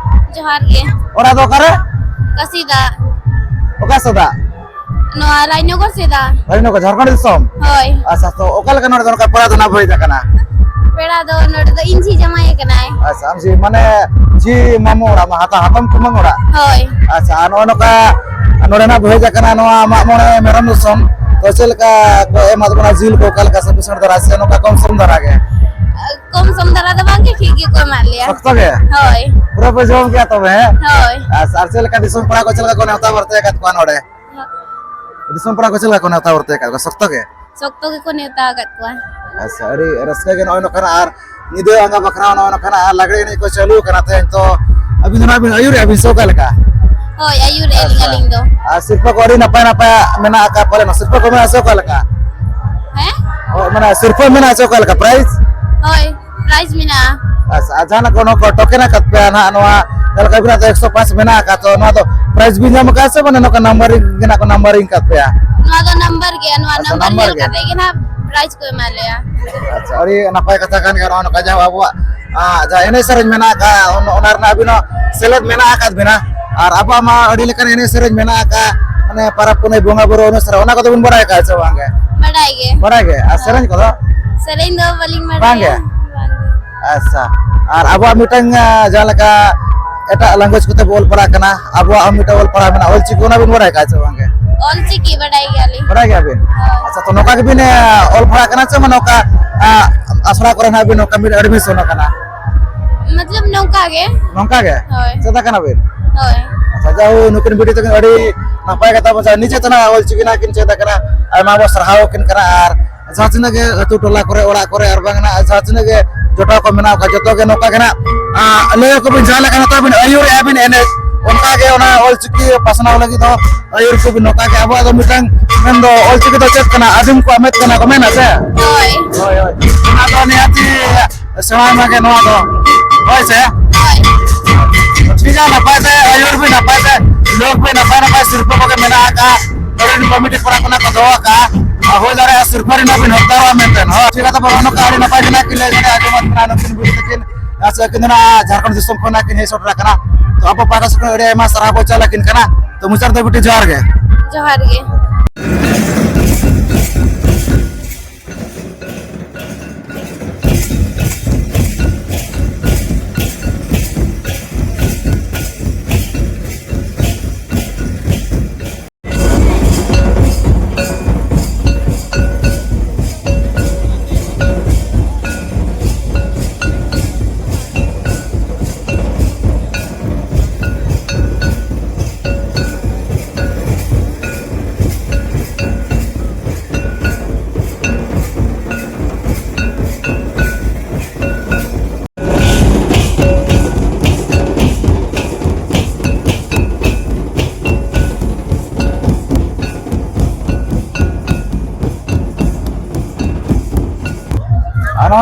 ᱡᱚᱦᱟᱨ ᱜᱮ᱾ ᱚᱲᱟᱜ ᱫᱚ ᱚᱠᱟᱨᱮ? ᱠᱟᱥᱤᱫᱟ᱾ ᱚᱠᱟ ᱥᱮᱫᱟᱜ? ᱱᱚᱣᱟ ᱨᱟᱡᱽᱱᱚᱜᱚᱨ ᱥᱮᱫᱟᱜ᱾ ᱨᱟᱡᱽᱱᱚᱜᱚᱨ, ᱡᱷᱟᱲᱠᱷᱚᱸᱰ ᱫᱤᱥᱚᱢ? ᱦᱳᱭ᱾ ᱟᱪᱪᱷᱟ, ᱛᱚ ᱚᱠᱟ ᱞᱮᱠᱟ ᱱᱚᱰᱮ ᱫᱚ ᱱᱚᱝᱠᱟ ᱯᱮᱲᱟ ᱫᱚ ᱱᱟᱜ ᱵᱚ ᱦᱮᱡ ᱟᱠᱟᱱᱟ? ᱯᱮᱲᱟ ᱫᱚ ᱱᱚᱰᱮ ᱫᱚ ᱤᱧ ᱡᱷᱤ ᱡᱟᱶᱟᱭ ᱠᱟᱱᱟᱭ᱾ ᱟᱪᱪᱷᱟ, ᱟᱢ ᱡᱷᱤ ᱢᱟᱱᱮ ᱡᱷᱤ ᱢᱟᱢᱚ ᱚᱲᱟᱜ, ᱢᱟ ᱦᱟᱛᱟ-, ᱦᱟᱛᱚᱢ ᱠᱩᱢᱟᱹᱝ ᱚᱲᱟᱜ᱾ ᱦᱳᱭ᱾ ᱟᱪᱪᱷᱟ, ᱟᱨ ᱱᱚᱜᱼᱚ ᱱᱚᱝᱠᱟ ᱱᱚᱰᱮᱱᱟᱜ ᱵᱷᱮᱡ ᱟᱠᱟᱱᱟ ᱱᱚᱣᱟ ᱢᱟᱜ ᱢᱚᱬᱮ ᱢᱮᱨᱚᱢ ᱫᱤᱥᱚᱢ, ᱛᱚ ᱪᱮᱫ ᱞᱮᱠᱟ ᱠᱚ ᱮᱢᱟᱫ ᱵᱚᱱᱟ ᱡᱤᱞ ᱠᱚ, ᱚᱠᱟ ᱞᱮᱠᱟ ᱥᱟᱯᱷᱤᱥᱤᱭᱮᱱᱴ ᱫᱷᱟᱨᱟ ᱥᱮ ᱱᱚᱝᱠᱟ ᱠᱚᱢ ᱥᱚᱢ ᱫᱷᱟᱨᱟ ᱜᱮ? ᱠᱚᱢ ᱥᱚᱢ ᱫᱷᱟᱨᱟ ᱫᱚ ᱵᱟᱝ ᱜᱮ, ᱴᱷᱤᱠ ᱜᱮᱠᱚ ᱮᱢᱟᱫ ᱞᱮᱭᱟ᱾ ᱥᱚᱠᱛᱚ ᱜᱮ? ᱦᱳᱭ᱾ ᱯᱩᱨᱟᱹ ᱯᱮ ᱡᱚᱢ ᱠᱮᱜᱼᱟ ᱛᱚᱵᱮ, ᱦᱮᱸ? ᱦᱳᱭ᱾ ᱟᱨ, ᱟᱨ ᱪᱮᱫ ᱞᱮᱠᱟ ᱫᱤᱥᱚᱢ ᱯᱮᱲᱟ ᱠᱚ ᱪᱮᱫ ᱞᱮᱠᱟ ᱠᱚ ᱱᱮᱣᱛᱟ ᱵᱟᱨᱛᱮ ᱟᱠᱟᱫ ᱠᱚᱣᱟ ᱱᱚᱰᱮ? ᱫᱤᱥᱚᱢ ᱯᱮᱲᱟ ᱠᱚ ᱪᱮᱫ ᱞᱮᱠᱟ ᱠᱚ ᱱᱮᱣᱛᱟ ᱵᱟᱨᱛᱮ ᱟᱠᱟᱫ ᱠᱚᱣᱟ? ᱥᱚᱠᱛᱚ ᱜᱮ? ᱥᱚᱠᱛᱚ ᱜᱮᱠᱚ ᱱᱮᱣᱛᱟ ᱟᱠᱟᱫ ᱠᱚᱣᱟ᱾ ᱟᱪᱪᱷᱟ, ᱟᱹᱰᱤ ᱨᱟᱹᱥᱠᱟᱹ ᱜᱮ ᱱᱚᱜᱼᱚᱭ ᱱᱚᱝᱠᱟᱱᱟᱜ, ᱟᱨ ᱧᱤᱫᱟᱹ ᱟᱸᱜᱟ ᱵᱟᱠᱷᱨᱟ ᱦᱚᱸ ᱱᱚᱜᱼᱚᱭ ᱱᱚᱝᱠᱟᱱᱟᱜ, ᱟᱨ ᱞᱟᱜᱽᱲᱮ ᱮᱱᱮᱡ ᱠᱚ ᱪᱟᱹᱞᱩ ᱟᱠᱟᱱᱟ ᱛᱮᱦᱮᱧ, ᱛᱚ ᱟᱹᱵᱤᱱ ᱫᱚ ᱱᱟᱜ ᱵᱤᱱ ᱟᱹᱭᱩᱨᱮᱜᱼᱟ ᱵᱤᱱ ᱥᱮ ᱚᱠᱟ ᱞᱮᱠᱟ? ᱦᱳᱭ, ᱟᱹᱭᱩᱨᱮᱜᱼᱟ ᱞᱤᱧ ᱟᱪᱪᱷᱟ᱾ ᱟᱹᱞᱤᱧ ᱫᱚ᱾ ᱟᱨ ᱥᱤᱨᱯᱟᱹ ᱠᱚ ᱟᱹᱰᱤ ᱱᱟᱯᱟᱭ ᱱᱟᱯᱟᱭ ᱢᱮᱱᱟᱜ ᱟᱠᱟᱫ ᱯᱟᱞᱮᱱ, ᱥᱤᱨᱯᱟᱹ ᱠᱚ ᱢᱮᱱᱟᱜᱼᱟ ᱥᱮ ᱚᱠᱟ ᱞᱮᱠᱟ? ᱦᱮᱸ? ᱦᱳᱭ, ᱢᱟᱱᱮ ᱥᱤᱨᱯᱟᱹ ᱢᱮᱱᱟᱜᱼᱟ ᱥᱮ ᱚᱠᱟ ᱞᱮᱠᱟ, prize? ᱦᱳᱭ, prize ᱢᱮᱱᱟᱜᱼᱟ᱾ ᱟᱪᱪᱷᱟ, ᱟᱨ ᱡᱟᱦᱟᱱᱟᱜ ᱠᱚ ᱱᱚᱣᱟ ᱠᱚ token ᱟᱠᱟᱫ ᱯᱮᱭᱟ ᱱᱟᱦᱟᱜ, ᱱᱚᱣᱟ ᱡᱟᱦᱟᱸ ᱞᱮᱠᱟ ᱟᱹᱵᱤᱱᱟᱜ ᱫᱚ ᱮᱠᱥᱚ ᱯᱟᱸᱪ ᱢᱮᱱᱟᱜ ᱟᱠᱟᱫ, ᱛᱚ ᱱᱚᱣᱟ ᱫᱚ prize ᱵᱤᱱ ᱧᱟᱢ ᱟᱠᱟᱫᱼᱟ ᱥᱮ ᱢᱟᱱᱮ ᱱᱚᱝᱠᱟ numbering ᱜᱮ ᱱᱟᱜ ᱠᱚ numbering ᱟᱠᱟᱫ ᱯᱮᱭᱟ? ᱱᱚᱣᱟ ᱫᱚ number ᱜᱮᱭᱟ, ᱱᱚᱣᱟ ᱟᱪᱪᱷᱟ, number number ᱧᱮᱞ ᱜᱮ᱾ ᱠᱟᱛᱮ ᱜᱮ ᱱᱟᱦᱟᱜ prize ᱠᱚ ᱮᱢᱟ ᱞᱮᱭᱟ᱾ ᱟᱪᱪᱷᱟ, ᱟᱹᱰᱤ ᱱᱟᱯᱟᱭ ᱠᱟᱛᱷᱟ ᱠᱟᱱ ᱜᱮᱭᱟ ᱱᱚᱜᱼᱚ ᱱᱚᱝᱠᱟ, ᱡᱟᱦᱟᱸ ᱟᱵᱚᱣᱟᱜ, ᱟᱸ, ᱡᱟᱦᱟᱸ ᱮᱱᱮᱡ ᱥᱮᱨᱮᱧ ᱢᱮᱱᱟᱜ ᱟᱠᱟᱫ, ᱚᱱ-, ᱚᱱᱟ ᱨᱮᱱᱟᱜ ᱟᱹᱵᱤᱱ ᱦᱚᱸ ᱥᱮᱞᱮᱫ ᱢᱮᱱᱟᱜ ᱟᱠᱟᱫ ᱵᱤᱱᱟ᱾ ᱟᱨ ᱟᱵᱚᱣᱟᱜ ᱢᱟ ᱟᱹᱰᱤ ᱞᱮᱠᱟᱱ ᱮᱱᱮᱡ ᱥᱮᱨᱮᱧ ᱢᱮᱱᱟᱜ ᱟᱠᱟᱫ, ᱢᱟᱱᱮ ᱯᱟᱨᱟᱵᱽ ᱯᱩᱱᱟᱹᱭ ᱵᱚᱸᱜᱟ ᱵᱩᱨᱩ ᱚᱱᱩᱥᱟᱨ, ᱚᱱᱟ ᱠᱚᱫᱚ ᱵᱤᱱ ᱵᱟᱲᱟᱭ ᱟᱠᱟᱫ ᱥᱮ ᱵᱟᱝ ᱜᱮ? ᱵᱟᱲᱟᱭ ᱜᱮ᱾ ᱵᱟᱲᱟᱭ ᱜᱮ? ᱟᱨ ᱦᱳᱭ᱾ ᱥᱮᱨᱮᱧ ᱠᱚᱫᱚ? ᱥᱮᱨᱮᱧ ᱫᱚ ᱵᱟᱹᱞᱤᱧ ᱵᱟᱲᱟᱭᱟ᱾ ᱵᱟᱝ ᱜᱮ? ᱵᱟᱝ ᱜᱮ᱾ ᱟᱪᱪᱷᱟ, ᱟᱨ ᱟᱵᱚᱣᱟᱜ ᱢᱤᱫᱴᱟᱝ, ᱟᱸ, ᱡᱟᱦᱟᱸ ᱞᱮᱠᱟ ᱮᱴᱟᱜ language ᱠᱚᱛᱮ ᱵᱚ ᱚᱞ ᱯᱟᱲᱦᱟᱜ ᱠᱟᱱᱟ, ᱟᱵᱚᱣᱟᱜ ᱦᱚᱸ ᱢᱤᱫᱴᱟᱝ ᱚᱞ ᱯᱟᱲᱦᱟᱣ ᱢᱮᱱᱟᱜᱼᱟ, ᱚᱞ ᱪᱤᱠᱤ, ᱚᱱᱟ ᱵᱤᱱ ᱵᱟᱲᱟᱭ ᱟᱠᱟᱫ ᱥᱮ ᱵᱟᱝ ᱜᱮ? ᱚᱞ ᱪᱤᱠᱤ ᱵᱟᱰᱟᱭ ᱜᱮᱭᱟᱞᱤᱧ᱾ ᱵᱟᱲᱟᱭ ᱜᱮᱭᱟᱵᱤᱱ? ᱦᱳᱭ᱾ ᱟᱪᱪᱷᱟ, ᱛᱚ ᱱᱚᱝᱠᱟ ᱜᱮᱵᱤᱱ, ᱮ, ᱚᱞ ᱯᱟᱲᱦᱟᱜ ᱠᱟᱱᱟ ᱥᱮ ᱢᱟᱱᱮ ᱱᱚᱝᱠᱟ, ᱟ, ᱟᱥᱲᱟ ᱠᱚᱨᱮ ᱱᱟᱜ ᱵᱤᱱ ᱱᱚᱝᱠᱟ ᱵᱤᱱ admission ᱟᱠᱟᱱᱟ? ᱢᱚᱛᱞᱚᱵ ᱱᱚᱝᱠᱟ ᱜᱮ᱾ ᱱᱚᱝᱠᱟ ᱜᱮ? ᱦᱳᱭ᱾ ᱪᱮᱫ ᱟᱠᱟᱱᱟ ᱵᱤᱱ? ᱦᱳᱭ᱾ ᱟᱪᱪᱷᱟ, ᱡᱟᱭᱦᱳᱠ, ᱱᱩᱠᱤᱱ ᱵᱤᱴᱤ ᱛᱟᱹᱠᱤᱱ ᱟᱹᱰᱤ ᱱᱟᱯᱟᱭ ᱠᱟᱛᱷᱟ ᱵᱚᱱ, ᱱᱤᱡᱮ ᱛᱮ ᱱᱟᱜ ᱚᱞ ᱪᱤᱠᱤ ᱱᱟᱜ ᱠᱤᱱ ᱪᱮᱫ ᱟᱠᱟᱱᱟ, ᱟᱭᱢᱟ ᱵᱚ ᱥᱟᱨᱦᱟᱣ ᱟᱹᱠᱤᱱ ᱠᱟᱱᱟ᱾ ᱟᱨ ᱡᱟᱦᱟᱸ ᱛᱤᱱᱟᱹᱜ ᱜᱮ ᱟᱹᱛᱩ ᱴᱚᱞᱟ ᱠᱚᱨᱮ, ᱚᱲᱟᱜ ᱠᱚᱨᱮ, ᱟᱨ ᱵᱟᱝ ᱱᱟᱜ ᱡᱟᱦᱟᱸ ᱛᱤᱱᱟᱹᱜ ᱜᱮ ᱡᱚᱴᱟᱣ ᱠᱚ ᱢᱮᱱᱟᱜ ᱠᱚᱣᱟ, ᱡᱚᱛᱚ ᱜᱮ ᱱᱚᱝᱠᱟ ᱜᱮ ᱱᱟᱜ, ᱟ, ᱞᱟᱹᱭ ᱟᱠᱚ ᱵᱤᱱ, ᱡᱟᱦᱟᱸ ᱞᱮᱠᱟ ᱱᱤᱛᱚᱜ ᱵᱤᱱ ᱟᱹᱭᱩᱨᱮᱜᱼᱟ ᱵᱤᱱ ᱮᱱᱮᱡ, ᱚᱱᱠᱟ ᱜᱮ ᱚᱱᱟ ᱚᱞ ᱪᱤᱠᱤ ᱯᱟᱥᱱᱟᱣ ᱞᱟᱹᱜᱤᱫ ᱦᱚᱸ ᱟᱹᱭᱩᱨ ᱠᱚᱵᱤᱱ᱾ ᱱᱚᱝᱠᱟ ᱜᱮ ᱟᱵᱚᱣᱟᱜ ᱫᱚ ᱢᱤᱫᱴᱟᱝ ᱢᱮᱱᱫᱚ ᱚᱞ ᱪᱤᱠᱤ ᱫᱚ ᱪᱮᱫ ᱠᱟᱱᱟ? ᱟᱹᱫᱤᱢ ᱠᱚᱣᱟᱜ ᱢᱮᱫ ᱠᱟᱱᱟ ᱠᱚ ᱢᱮᱱᱟ ᱥᱮ? ᱦᱳᱭ᱾ ᱦᱳᱭ, ᱦᱳᱭ᱾ ᱚᱱᱟ ᱫᱚ ᱱᱤᱦᱟᱹᱛᱤ ᱥᱮᱬᱟᱭ ᱢᱟᱜᱮ ᱱᱚᱣᱟ ᱫᱚ᱾ ᱦᱳᱭ ᱥᱮ? ᱦᱳᱭ᱾ ᱴᱷᱤᱠ ᱜᱮᱭᱟ, ᱱᱟᱯᱟᱭ ᱛᱮ ᱟᱹᱭᱩᱨ ᱵᱤᱱ, ᱱᱟᱯᱟᱭ ᱛᱮ ᱞᱟᱹᱭ ᱵᱤᱱ, ᱱᱟᱯᱟᱭ ᱱᱟᱯᱟᱭ ᱥᱤᱨᱯᱟᱹ ᱠᱚᱜᱮ ᱢᱮᱱᱟᱜ ᱟᱠᱟᱫᱼᱟ᱾ ᱱᱚᱰᱮᱱ ᱠᱚᱢᱤᱴᱤ ᱠᱚᱲᱟ ᱠᱚ ᱱᱟᱜ ᱠᱚ ᱫᱚᱦᱚ ᱟᱠᱟᱫᱼᱟ᱾ ᱟᱨ ᱦᱩᱭ ᱫᱟᱲᱮᱭᱟᱜᱼᱟ ᱥᱤᱨᱯᱟᱹ ᱨᱮᱱᱟᱜ ᱵᱤᱱ ᱦᱚᱠᱫᱟᱨᱚᱜᱼᱟ ᱢᱮᱱᱛᱮ᱾ ᱦᱳᱭ, ᱴᱷᱤᱠ ᱜᱮᱭᱟ, ᱛᱟᱯᱚᱨ ᱱᱚᱝᱠᱟ ᱟᱹᱰᱤ ᱱᱟᱯᱟᱭ ᱜᱮ ᱱᱟᱜ ᱠᱤᱱ ᱞᱟᱹᱭ ᱫᱟᱲᱮᱭᱟᱜᱼᱟ, ᱟᱸᱡᱚᱢᱟᱫ ᱵᱤᱱᱟ ᱱᱩᱠᱤᱱ ᱵᱩᱰᱷᱤ ᱛᱟᱹᱠᱤᱱ᱾ ᱟᱨ ᱥᱮ ᱟᱹᱠᱤᱱ ᱫᱚ ᱱᱟᱜ ᱡᱷᱟᱲᱠᱷᱚᱸᱰ ᱫᱤᱥᱚᱢ ᱠᱷᱚᱱ ᱱᱟᱜ ᱠᱤᱱ ᱦᱮᱡ ᱥᱮᱴᱮᱨ ᱟᱠᱟᱱᱟ᱾ ᱛᱚ ᱟᱵᱚ ᱯᱟᱦᱴᱟ ᱥᱮᱫ ᱠᱷᱚᱱ ᱟᱹᱰᱤ ᱟᱭᱢᱟ ᱥᱟᱨᱦᱟᱣ ᱵᱚ ᱪᱟᱞ ᱟᱹᱠᱤᱱ ᱠᱟᱱᱟ᱾ ᱛᱚ ᱢᱩᱪᱟᱹᱫ ᱨᱮᱫᱚ ᱵᱤᱴᱤ ᱡᱚᱦᱟᱨ ᱜᱮ᱾ ᱡᱚᱦᱟᱨ ᱜᱮ᱾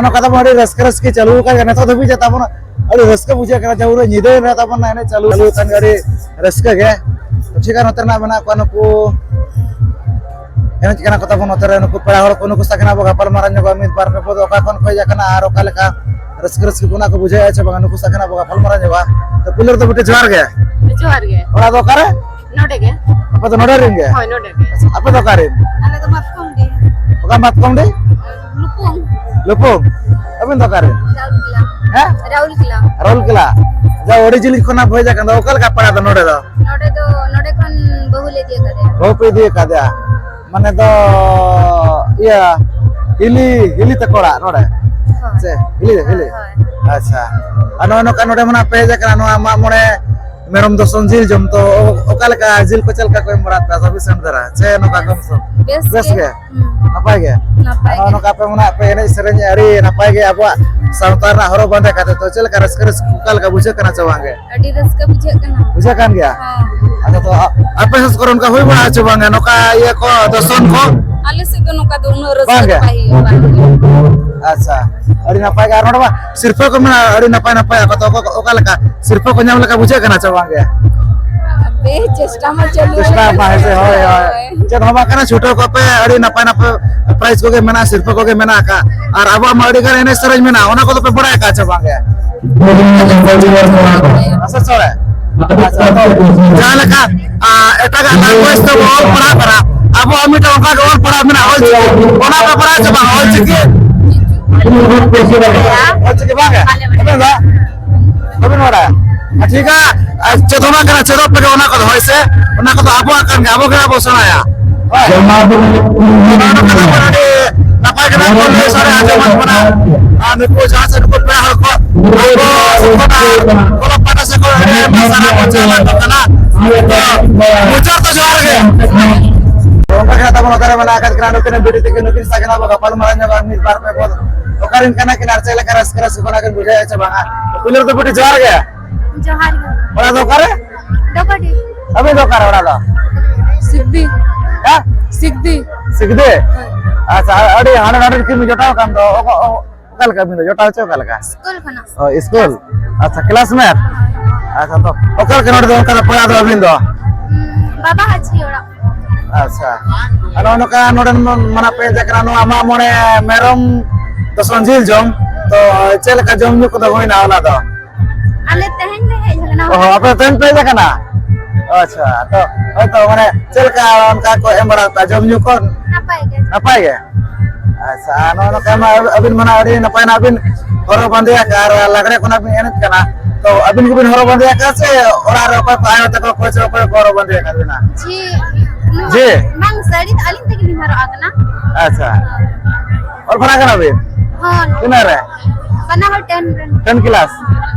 ᱱᱚᱝᱠᱟ ᱛᱟᱵᱚᱱ ᱟᱹᱰᱤ ᱨᱟᱹᱥᱠᱟᱹ ᱨᱟᱹᱥᱠᱤ ᱪᱟᱹᱞᱩ ᱟᱠᱟᱱ ᱜᱮᱭᱟ ᱱᱤᱛᱚᱜ ᱫᱷᱟᱹᱵᱤᱡ ᱡᱮ ᱛᱟᱵᱚᱱ ᱟᱹᱰᱤ ᱨᱟᱹᱥᱠᱟᱹ ᱵᱩᱡᱷᱟᱹᱜ ᱠᱟᱱᱟ, ᱡᱮ ᱩᱱᱟᱹᱜ ᱧᱤᱫᱟᱹ ᱨᱮ ᱛᱟᱵᱚᱱ ᱮᱱᱮᱡ ᱪᱟᱹᱞᱩ ᱪᱟᱹᱞᱩ ᱟᱠᱟᱱ ᱜᱮᱭᱟ, ᱟᱹᱰᱤ ᱨᱟᱹᱥᱠᱟᱹ ᱜᱮ᱾ ᱴᱷᱤᱠ ᱜᱮᱭᱟ, ᱱᱚᱛᱮ ᱨᱮᱱᱟᱜ ᱢᱮᱱᱟᱜ ᱠᱚᱣᱟ ᱱᱩᱠᱩ, ᱮᱱᱮᱡ ᱠᱟᱱᱟ ᱠᱚ ᱛᱟᱵᱚᱱ ᱱᱚᱛᱮ ᱨᱮ ᱱᱩᱠᱩ ᱯᱮᱲᱟ ᱦᱚᱲ ᱠᱚ, ᱱᱩᱠᱩ ᱥᱟᱶ ᱜᱮ ᱱᱟᱜ ᱵᱚ ᱜᱟᱯᱟᱞ ᱢᱟᱨᱟᱣ ᱧᱚᱜᱚᱜᱼᱟ ᱢᱤᱫ ᱵᱟᱨ ᱯᱮ ᱯᱚᱫ ᱚᱠᱟ ᱠᱷᱚᱱ ᱠᱚ ᱦᱮᱡ ᱟᱠᱟᱱᱟ ᱟᱨ ᱚᱠᱟ ᱞᱮᱠᱟ ᱨᱟᱹᱥᱠᱟᱹ ᱨᱟᱹᱥᱠᱟᱹ ᱠᱚ ᱱᱟᱜ ᱠᱚ ᱵᱩᱡᱷᱟᱹᱣᱮᱫᱼᱟ ᱪᱮ ᱵᱟᱝᱟ, ᱱᱩᱠᱩ ᱥᱟᱶ ᱜᱮ ᱱᱟᱜ ᱵᱚ ᱜᱟᱯᱟᱞ ᱢᱟᱨᱟᱣ ᱧᱚᱜᱚᱜᱼᱟ᱾ ᱛᱚ ᱯᱩᱭᱞᱩ ᱨᱮᱫᱚ ᱵᱤᱴᱤ ᱡᱚᱦᱟᱨ ᱜᱮ᱾ ᱡᱚᱦᱟᱨ ᱜᱮ᱾ ᱚᱲᱟᱜ ᱫᱚ ᱚᱠᱟᱨᱮ? ᱱᱚᱰᱮ ᱜᱮ᱾ ᱟᱯᱮ ᱫᱚ ᱱᱚᱰᱮ ᱨᱮᱱ ᱜᱮ? ᱦᱳᱭ, ᱱᱚᱰᱮ ᱜᱮ᱾ ᱟᱯᱮ ᱫᱚ ᱚᱠᱟᱨᱮᱱ? ᱟᱞᱮ ᱫᱚ ᱢᱟᱛᱠᱚᱢᱰᱤ᱾ ᱚᱠᱟ ᱢᱟᱛᱠᱚᱢᱰᱤ? ᱞᱩᱯᱩᱝ᱾ ᱞᱩᱯᱩᱝ᱾ ᱟᱹᱵᱤᱱ ᱫᱚ ᱚᱠᱟᱨᱮᱱ? ᱨᱟᱩᱞᱠᱮᱞᱟ᱾ ᱦᱮᱸ? ᱨᱟᱩᱞᱠᱮᱞᱟ᱾ ᱨᱟᱩᱞᱠᱮᱞᱟ᱾ ᱡᱟ ᱟᱹᱰᱤ ᱡᱤᱞᱤᱧ ᱠᱷᱚᱱᱟᱜ ᱵᱷᱚᱭᱮᱡ ᱟᱠᱟᱱ ᱫᱚ, ᱚᱠᱟ ᱞᱮᱠᱟ ᱯᱟᱲᱟ ᱫᱚ ᱱᱚᱰᱮ ᱫᱚ? ᱱᱚᱰᱮ ᱫᱚ, ᱱᱚᱰᱮ ᱠᱷᱚᱱ ᱵᱟᱹᱦᱩ ᱞᱮ ᱤᱫᱤ ᱟᱠᱟᱫᱮᱭᱟ᱾ ᱵᱟᱹᱦᱩ ᱯᱮ ᱤᱫᱤ ᱟᱠᱟᱫᱮᱭᱟ? ᱢᱟᱱᱮ ᱫᱚ ᱤᱭᱟᱹ ᱦᱤᱞᱤ, ᱦᱤᱞᱤ ᱛᱟᱠᱚ ᱚᱲᱟᱜ ᱱᱚᱰᱮ? ᱦᱳᱭ᱾ ᱥᱮ ᱦᱤᱞᱤ, ᱦᱤᱞᱤ? ᱦᱳᱭ, ᱦᱳᱭ᱾ ᱟᱪᱪᱷᱟ᱾ ᱟᱨ ᱱᱚᱜᱼᱚᱭ ᱱᱚᱝᱠᱟ ᱱᱚᱰᱮ ᱢᱟ ᱯᱮ ᱦᱮᱡ ᱟᱠᱟᱱᱟ, ᱱᱚᱣᱟ ᱢᱟᱜ ᱢᱚᱬᱮ ᱢᱮᱨᱚᱢ ᱫᱚᱥᱚᱱ ᱡᱤᱞ ᱡᱚᱢ ᱛᱚ, ᱚᱠᱟ ᱞᱮᱠᱟ ᱡᱤᱞ ᱠᱚ ᱪᱮᱫ ᱞᱮᱠᱟ ᱠᱚ ᱮᱢ ᱵᱟᱲᱟ ᱯᱮᱭᱟ ᱥᱟᱯᱷᱤᱥᱤᱭᱮᱱᱴ ᱫᱷᱟᱨᱟ ᱥᱮ ᱱᱚᱝᱠᱟ ᱠᱚᱢ ᱥᱚᱢ? ᱵᱮᱥ ᱵᱮᱥ ᱜᱮ᱾ ᱜᱮ? ᱦᱩᱸ᱾ ᱱᱟᱯᱟᱭ ᱜᱮ? ᱱᱟᱯᱟᱭ ᱟᱨ ᱜᱮ᱾ ᱱᱚᱝᱠᱟ ᱯᱮ ᱢᱮᱱᱟᱜ ᱯᱮ ᱮᱱᱮᱡ ᱥᱮᱨᱮᱧ ᱟᱹᱰᱤ ᱱᱟᱯᱟᱭ ᱜᱮ ᱟᱵᱚᱣᱟᱜ ᱥᱟᱶᱛᱟ ᱨᱮᱱᱟᱜ ᱦᱚᱨᱚᱜ ᱵᱟᱸᱫᱮ ᱠᱟᱛᱮ, ᱛᱚ ᱪᱮᱫ ᱞᱮᱠᱟ ᱨᱟᱹᱥᱠᱟᱹ, ᱨᱟᱹᱥᱠᱟᱹ ᱚᱠᱟ ᱞᱮᱠᱟ ᱵᱩᱡᱷᱟᱹᱜ ᱠᱟᱱᱟ ᱪᱮ ᱵᱟᱝ ᱜᱮ? ᱟᱹᱰᱤ ᱨᱟᱹᱥᱠᱟᱹ ᱵᱩᱡᱷᱟᱹᱜ ᱠᱟᱱᱟ᱾ ᱵᱩᱡᱷᱟᱹᱜ ᱠᱟᱱ ᱜᱮᱭᱟ? ᱦᱮᱸ᱾ ᱟᱪᱪᱷᱟ, ᱛᱚ ᱟ-, ᱟᱯᱮ ᱥᱮᱫ ᱠᱚᱨᱮ ᱚᱱᱠᱟ ᱦᱩᱭ ᱵᱟᱲᱟᱜᱼᱟ ᱪᱮ ᱵᱟᱝ ᱜᱮ ᱱᱚᱝᱠᱟ ᱤᱭᱟᱹ ᱠᱚ, ᱫᱚᱥᱚᱱ ᱠᱚ? ᱟᱞᱮ ᱥᱮᱫ ᱫᱚ ᱱᱚᱝᱠᱟ ᱫᱚ ᱩᱱᱟᱹᱜ ᱨᱟᱹᱥᱠᱟᱹ ᱵᱟᱝ ᱫᱚ ᱜᱮ? ᱵᱟᱭ ᱦᱩᱭᱩᱜᱼᱟ, ᱵᱟᱝ ᱜᱮ᱾ ᱟᱪᱪᱷᱟ, ᱟᱹᱰᱤ ᱱᱟᱯᱟᱭ ᱜᱮ᱾ ᱟᱨ ᱱᱚᱰᱮ ᱢᱟ ᱥᱤᱨᱯᱟᱹ ᱠᱚ ᱢᱮᱱᱟᱜᱼᱟ, ᱟᱹᱰᱤ ᱱᱟᱯᱟᱭ ᱱᱟᱯᱟᱭ᱾ ᱟᱠᱚ ᱫᱚ ᱚᱠᱟ, ᱚᱠᱟ ᱞᱮᱠᱟ ᱥᱤᱨᱯᱟᱹ ᱠᱚ ᱧᱟᱢ ᱞᱮᱠᱟ ᱵᱩᱡᱷᱟᱹᱜ ᱠᱟᱱᱟ ᱪᱮ ᱵᱟᱝ ᱜᱮ? ᱦᱟᱯᱮ, ᱪᱮᱥᱴᱟ ᱢᱟ ᱪᱟᱹᱞᱩ ᱪᱮᱥᱴᱟ ᱟᱠᱟᱱ ᱢᱟ, ᱦᱮᱸ ᱥᱮ, ᱜᱮᱭᱟ᱾ ᱦᱳᱭ, ᱦᱳᱭ᱾ ᱦᱳᱭ᱾ ᱪᱮᱫ ᱦᱚᱸ ᱵᱟᱝ ᱠᱟᱱᱟ, ᱪᱷᱩᱴᱟᱹᱣ ᱠᱚᱜ ᱯᱮ, ᱟᱹᱰᱤ ᱱᱟᱯᱟᱭ ᱱᱟᱯᱟᱭ ᱯᱨᱟᱭᱤᱡᱽ ᱠᱚᱜᱮ ᱢᱮᱱᱟᱜᱼᱟ, ᱥᱤᱨᱯᱟᱹ ᱠᱚᱜᱮ ᱢᱮᱱᱟᱜ ᱟᱠᱟᱫ᱾ ᱟᱨ ᱟᱵᱚᱣᱟᱜ ᱢᱟ ᱟᱹᱰᱤ ᱜᱟᱱ ᱮᱱᱮᱡ ᱥᱮᱨᱮᱧ ᱢᱮᱱᱟᱜᱼᱟ, ᱚᱱᱟ ᱠᱚᱫᱚ ᱯᱮ ᱵᱟᱲᱟᱭ ᱟᱠᱟᱫ ᱪᱮ ᱵᱟᱝ ᱜᱮ? ᱟᱥᱟ ᱪᱚᱲᱮ᱾ ᱟᱪᱪᱷᱟ, ᱛᱚ ᱡᱟᱦᱟᱸ ᱞᱮᱠᱟ, ᱟ, ᱮᱴᱟᱜᱟᱜ language ᱛᱮᱵᱚ ᱚᱞ ᱯᱟᱲᱦᱟᱜ ᱠᱟᱱᱟ, ᱟᱵᱚᱣᱟᱜ ᱢᱤᱫᱴᱟᱝ ᱚᱱᱠᱟ ᱜᱮ ᱚᱞ ᱯᱟᱲᱦᱟᱜ ᱢᱮᱱᱟᱜᱼᱟ, ᱚᱞ ᱪᱤᱠᱤ᱾ ᱚᱱᱟ ᱯᱮ ᱵᱟᱲᱟᱭᱟ ᱪᱮ ᱵᱟᱝ, ᱚᱞ ᱪᱤᱠᱤ? ᱚᱞ ᱪᱤᱠᱤ ᱵᱟᱝ ᱜᱮ? ᱟᱵᱮᱱ ᱫᱚ? ᱵᱟᱵᱮᱱ ᱵᱟᱲᱟᱭᱟ? ᱟᱨ ᱴᱷᱤᱠ ᱜᱮᱭᱟ, ᱟᱨ ᱪᱮᱫ ᱦᱚᱸ ᱵᱟᱝ ᱠᱟᱱᱟ, ᱪᱮᱫᱚᱜ ᱯᱮ ᱜᱮ ᱚᱱᱟ ᱠᱚᱫᱚ, ᱦᱳᱭ ᱥᱮ? ᱚᱱᱟ ᱠᱚᱫᱚ ᱟᱵᱚᱣᱟᱜ ᱠᱟᱱ ᱜᱮᱭᱟ, ᱟᱵᱚ ᱜᱮ ᱵᱚ ᱥᱮᱬᱟᱭᱟ᱾ ᱦᱳᱭ᱾ ᱱᱚᱣᱟ ᱠᱟᱛᱷᱟ ᱠᱚ ᱟᱹᱰᱤ ᱱᱟᱯᱟᱭ ᱠᱟᱛᱷᱟ ᱠᱚ ᱞᱟᱹᱭ ᱥᱟᱰᱮ ᱟᱸᱡᱚᱢᱟᱫ ᱵᱚᱱᱟ᱾ ᱟᱨ ᱱᱩᱠᱩ ᱡᱟᱦᱟᱸ ᱥᱮᱫ ᱱᱩᱠᱩ ᱯᱮᱲᱟ ᱦᱚᱲ ᱠᱚ, ᱟᱵᱚ ᱥᱮᱫ ᱠᱷᱚᱱᱟᱜ ᱚᱞᱚᱜ ᱯᱟᱲᱦᱟᱜ ᱥᱮᱫ ᱠᱷᱚᱱ ᱟᱹᱰᱤ ᱟᱭᱢᱟ ᱥᱟᱨᱦᱟᱣ ᱵᱚᱱ ᱪᱟᱞ ᱟᱠᱚ ᱠᱟᱱᱟ᱾ ᱛᱚ, ᱢᱩᱪᱟᱹᱫ ᱫᱚ ᱡᱚᱦᱟᱨ ᱜᱮ᱾ ᱚᱱᱠᱟ ᱜᱮ ᱛᱟᱵᱚᱱ ᱚᱠᱟᱨᱮ ᱢᱮᱱᱟᱜ ᱟᱠᱟᱫ ᱠᱤᱱᱟ ᱱᱩᱠᱤᱱ ᱵᱤᱴᱤ ᱛᱟᱹᱠᱤᱱ, ᱱᱩᱠᱤᱱ ᱥᱟᱶ ᱜᱮ ᱱᱟᱜ ᱵᱚ ᱜᱟᱯᱟᱞ ᱢᱟᱨᱟᱣ ᱧᱚᱜᱟ ᱢᱤᱫ ᱵᱟᱨ ᱯᱮ ᱯᱚᱫ᱾ ᱚᱠᱟᱨᱮᱱ ᱠᱟᱱᱟ ᱠᱤᱱ ᱟᱨ ᱪᱮᱫ ᱞᱮᱠᱟ ᱨᱟᱹᱥᱠᱟᱹ ᱨᱟᱹᱥᱠᱟᱹ ᱠᱷᱚᱱᱟᱜ ᱠᱤᱱ ᱵᱩᱡᱷᱟᱹᱣᱮᱫᱼᱟ ᱪᱮ ᱵᱟᱝᱟ? ᱯᱩᱭᱞᱩ ᱨᱮᱫᱚ ᱵᱤᱴᱤ ᱡᱚᱦᱟᱨ ᱜᱮ᱾ ᱡᱚᱦᱟᱨ ᱜᱮ᱾ ᱚᱲᱟᱜ ᱫᱚ ᱚᱠᱟᱨᱮ? ᱰᱚᱠᱟᱰᱤ᱾ ᱟᱹᱵᱤᱱ ᱫᱚ ᱚᱠᱟᱨᱮ ᱚᱲᱟᱜ ᱫᱚ? ᱥᱤᱠᱫᱤ᱾ ᱦᱮᱸ? ᱥᱤᱠᱫᱤ᱾ ᱥᱤᱠᱫᱤ? ᱦᱳᱭ᱾ ᱟᱪᱪᱷᱟ, ᱟᱹᱰᱤ ᱦᱟᱸᱰᱮ ᱱᱟᱰᱮ ᱠᱤᱱ ᱡᱚᱴᱟᱣ ᱟᱠᱟᱱ ᱫᱚ᱾ ᱚᱠᱟ, ᱚ-, ᱚᱠᱟ ᱞᱮᱠᱟ ᱟᱹᱵᱤᱱ ᱫᱚ ᱡᱚᱴᱟᱣ ᱪᱮ ᱚᱠᱟ ᱞᱮᱠᱟ? ᱥᱠᱩᱞ ᱠᱷᱚᱱᱟᱜ᱾ ᱚ, ᱥᱠᱩᱞ? ᱟᱪᱪᱷᱟ, ᱠᱞᱟᱥᱢᱮᱴ? ᱟᱪᱪᱷᱟ, ᱛᱚ ᱚᱠᱟ ᱞᱮᱠᱟ ᱱᱚᱰᱮ ᱫᱚ ᱚᱱᱠᱟ ᱫᱚ ᱯᱟᱲᱦᱟᱣ ᱫᱚ ᱟᱹᱵᱤᱱ ᱫᱚ? ᱦᱩᱸ, ᱵᱟᱵᱟ ᱦᱟᱹᱪᱤ ᱚᱲᱟᱜ᱾ ᱟᱪᱪᱷᱟ, ᱟᱨ ᱱᱚᱜᱼᱚ ᱱᱚᱝᱠᱟ ᱱᱚᱰᱮ ᱢᱟᱱᱟ ᱯᱮ ᱦᱮᱡ ᱟᱠᱟᱱᱟ, ᱱᱚᱣᱟ ᱢᱟᱜ ᱢᱚᱬᱮ ᱢᱮᱨᱚᱢ ᱫᱚᱥᱚᱱ ᱡᱤᱞ ᱡᱚᱢ, ᱛᱚ ᱪᱮᱫ ᱞᱮᱠᱟ ᱡᱚᱢ ᱧᱩ ᱠᱚᱫᱚ ᱦᱩᱭᱱᱟ ᱦᱚᱞᱟ ᱫᱚ? ᱟᱞᱮ ᱛᱮᱦᱮᱧ ᱞᱮ ᱦᱮᱡ ᱟᱠᱟᱱᱟ᱾ ᱚ, ᱟᱯᱮ ᱛᱮᱦᱮᱧ ᱯᱮ ᱦᱮᱡ ᱟᱠᱟᱱᱟ? ᱟᱪᱪᱷᱟ, ᱛᱚ ᱦᱳᱭᱛᱳ ᱢᱟᱱᱮ ᱪᱮᱫ ᱞᱮᱠᱟ ᱚᱱᱠᱟ ᱠᱚ ᱮᱢ ᱵᱟᱲᱟ ᱠᱟᱜᱼᱟ ᱡᱚᱢ ᱧᱩ ᱠᱚ? ᱱᱟᱯᱟᱭ ᱜᱮ᱾ ᱱᱟᱯᱟᱭ ᱜᱮ? ᱟᱪᱪᱷᱟ, ᱱᱚᱜᱼᱚ ᱱᱚᱝᱠᱟ ᱢᱟ ᱟᱹᱵᱤᱱ ᱢᱟ ᱱᱟᱜ ᱟᱹᱰᱤ ᱱᱟᱯᱟᱭ ᱱᱟᱜ ᱵᱤᱱ ᱦᱚᱨᱚᱜ ᱵᱟᱸᱫᱮ ᱟᱠᱟᱫᱼᱟ ᱟᱨ ᱞᱟᱜᱽᱲᱮ ᱠᱷᱚᱱᱟᱜ ᱵᱤᱱ ᱮᱱᱮᱡ ᱠᱟᱱᱟ, ᱛᱚ ᱟᱹᱵᱤᱱ ᱜᱮᱵᱤᱱ ᱦᱚᱨᱚᱜ ᱵᱟᱸᱫᱮ ᱟᱠᱟᱫᱼᱟ ᱥᱮ ᱚᱲᱟᱜ ᱨᱮ ᱚᱠᱚᱭ ᱠᱚ ᱟᱭᱳ ᱛᱟᱠᱚ ᱚᱠᱚᱭ ᱪᱚ ᱚᱠᱚᱭ ᱠᱚ ᱦᱚᱨᱚᱜ ᱵᱟᱸᱫᱮ ᱟᱠᱟᱫ ᱵᱤᱱᱟ? ᱡᱤ, ᱱᱚᱣᱟ ᱡᱤ? ᱵᱟᱝ, ᱥᱟᱹᱲᱤ ᱫᱚ ᱟᱹᱞᱤᱧ ᱛᱮᱜᱮ ᱞᱤᱧ ᱦᱚᱨᱚᱜ ᱟᱠᱟᱱᱟ᱾ ᱟᱪᱪᱷᱟ, ᱚᱞ ᱯᱟᱲᱦᱟᱜ ᱠᱟᱱᱟ ᱵᱤᱱ? ᱦᱚᱸ᱾ ᱛᱤᱱᱟᱹᱜ ᱨᱮ? ᱵᱟᱱᱟ ᱦᱚᱲ ᱴᱮᱱ ᱨᱮ᱾ Ten class?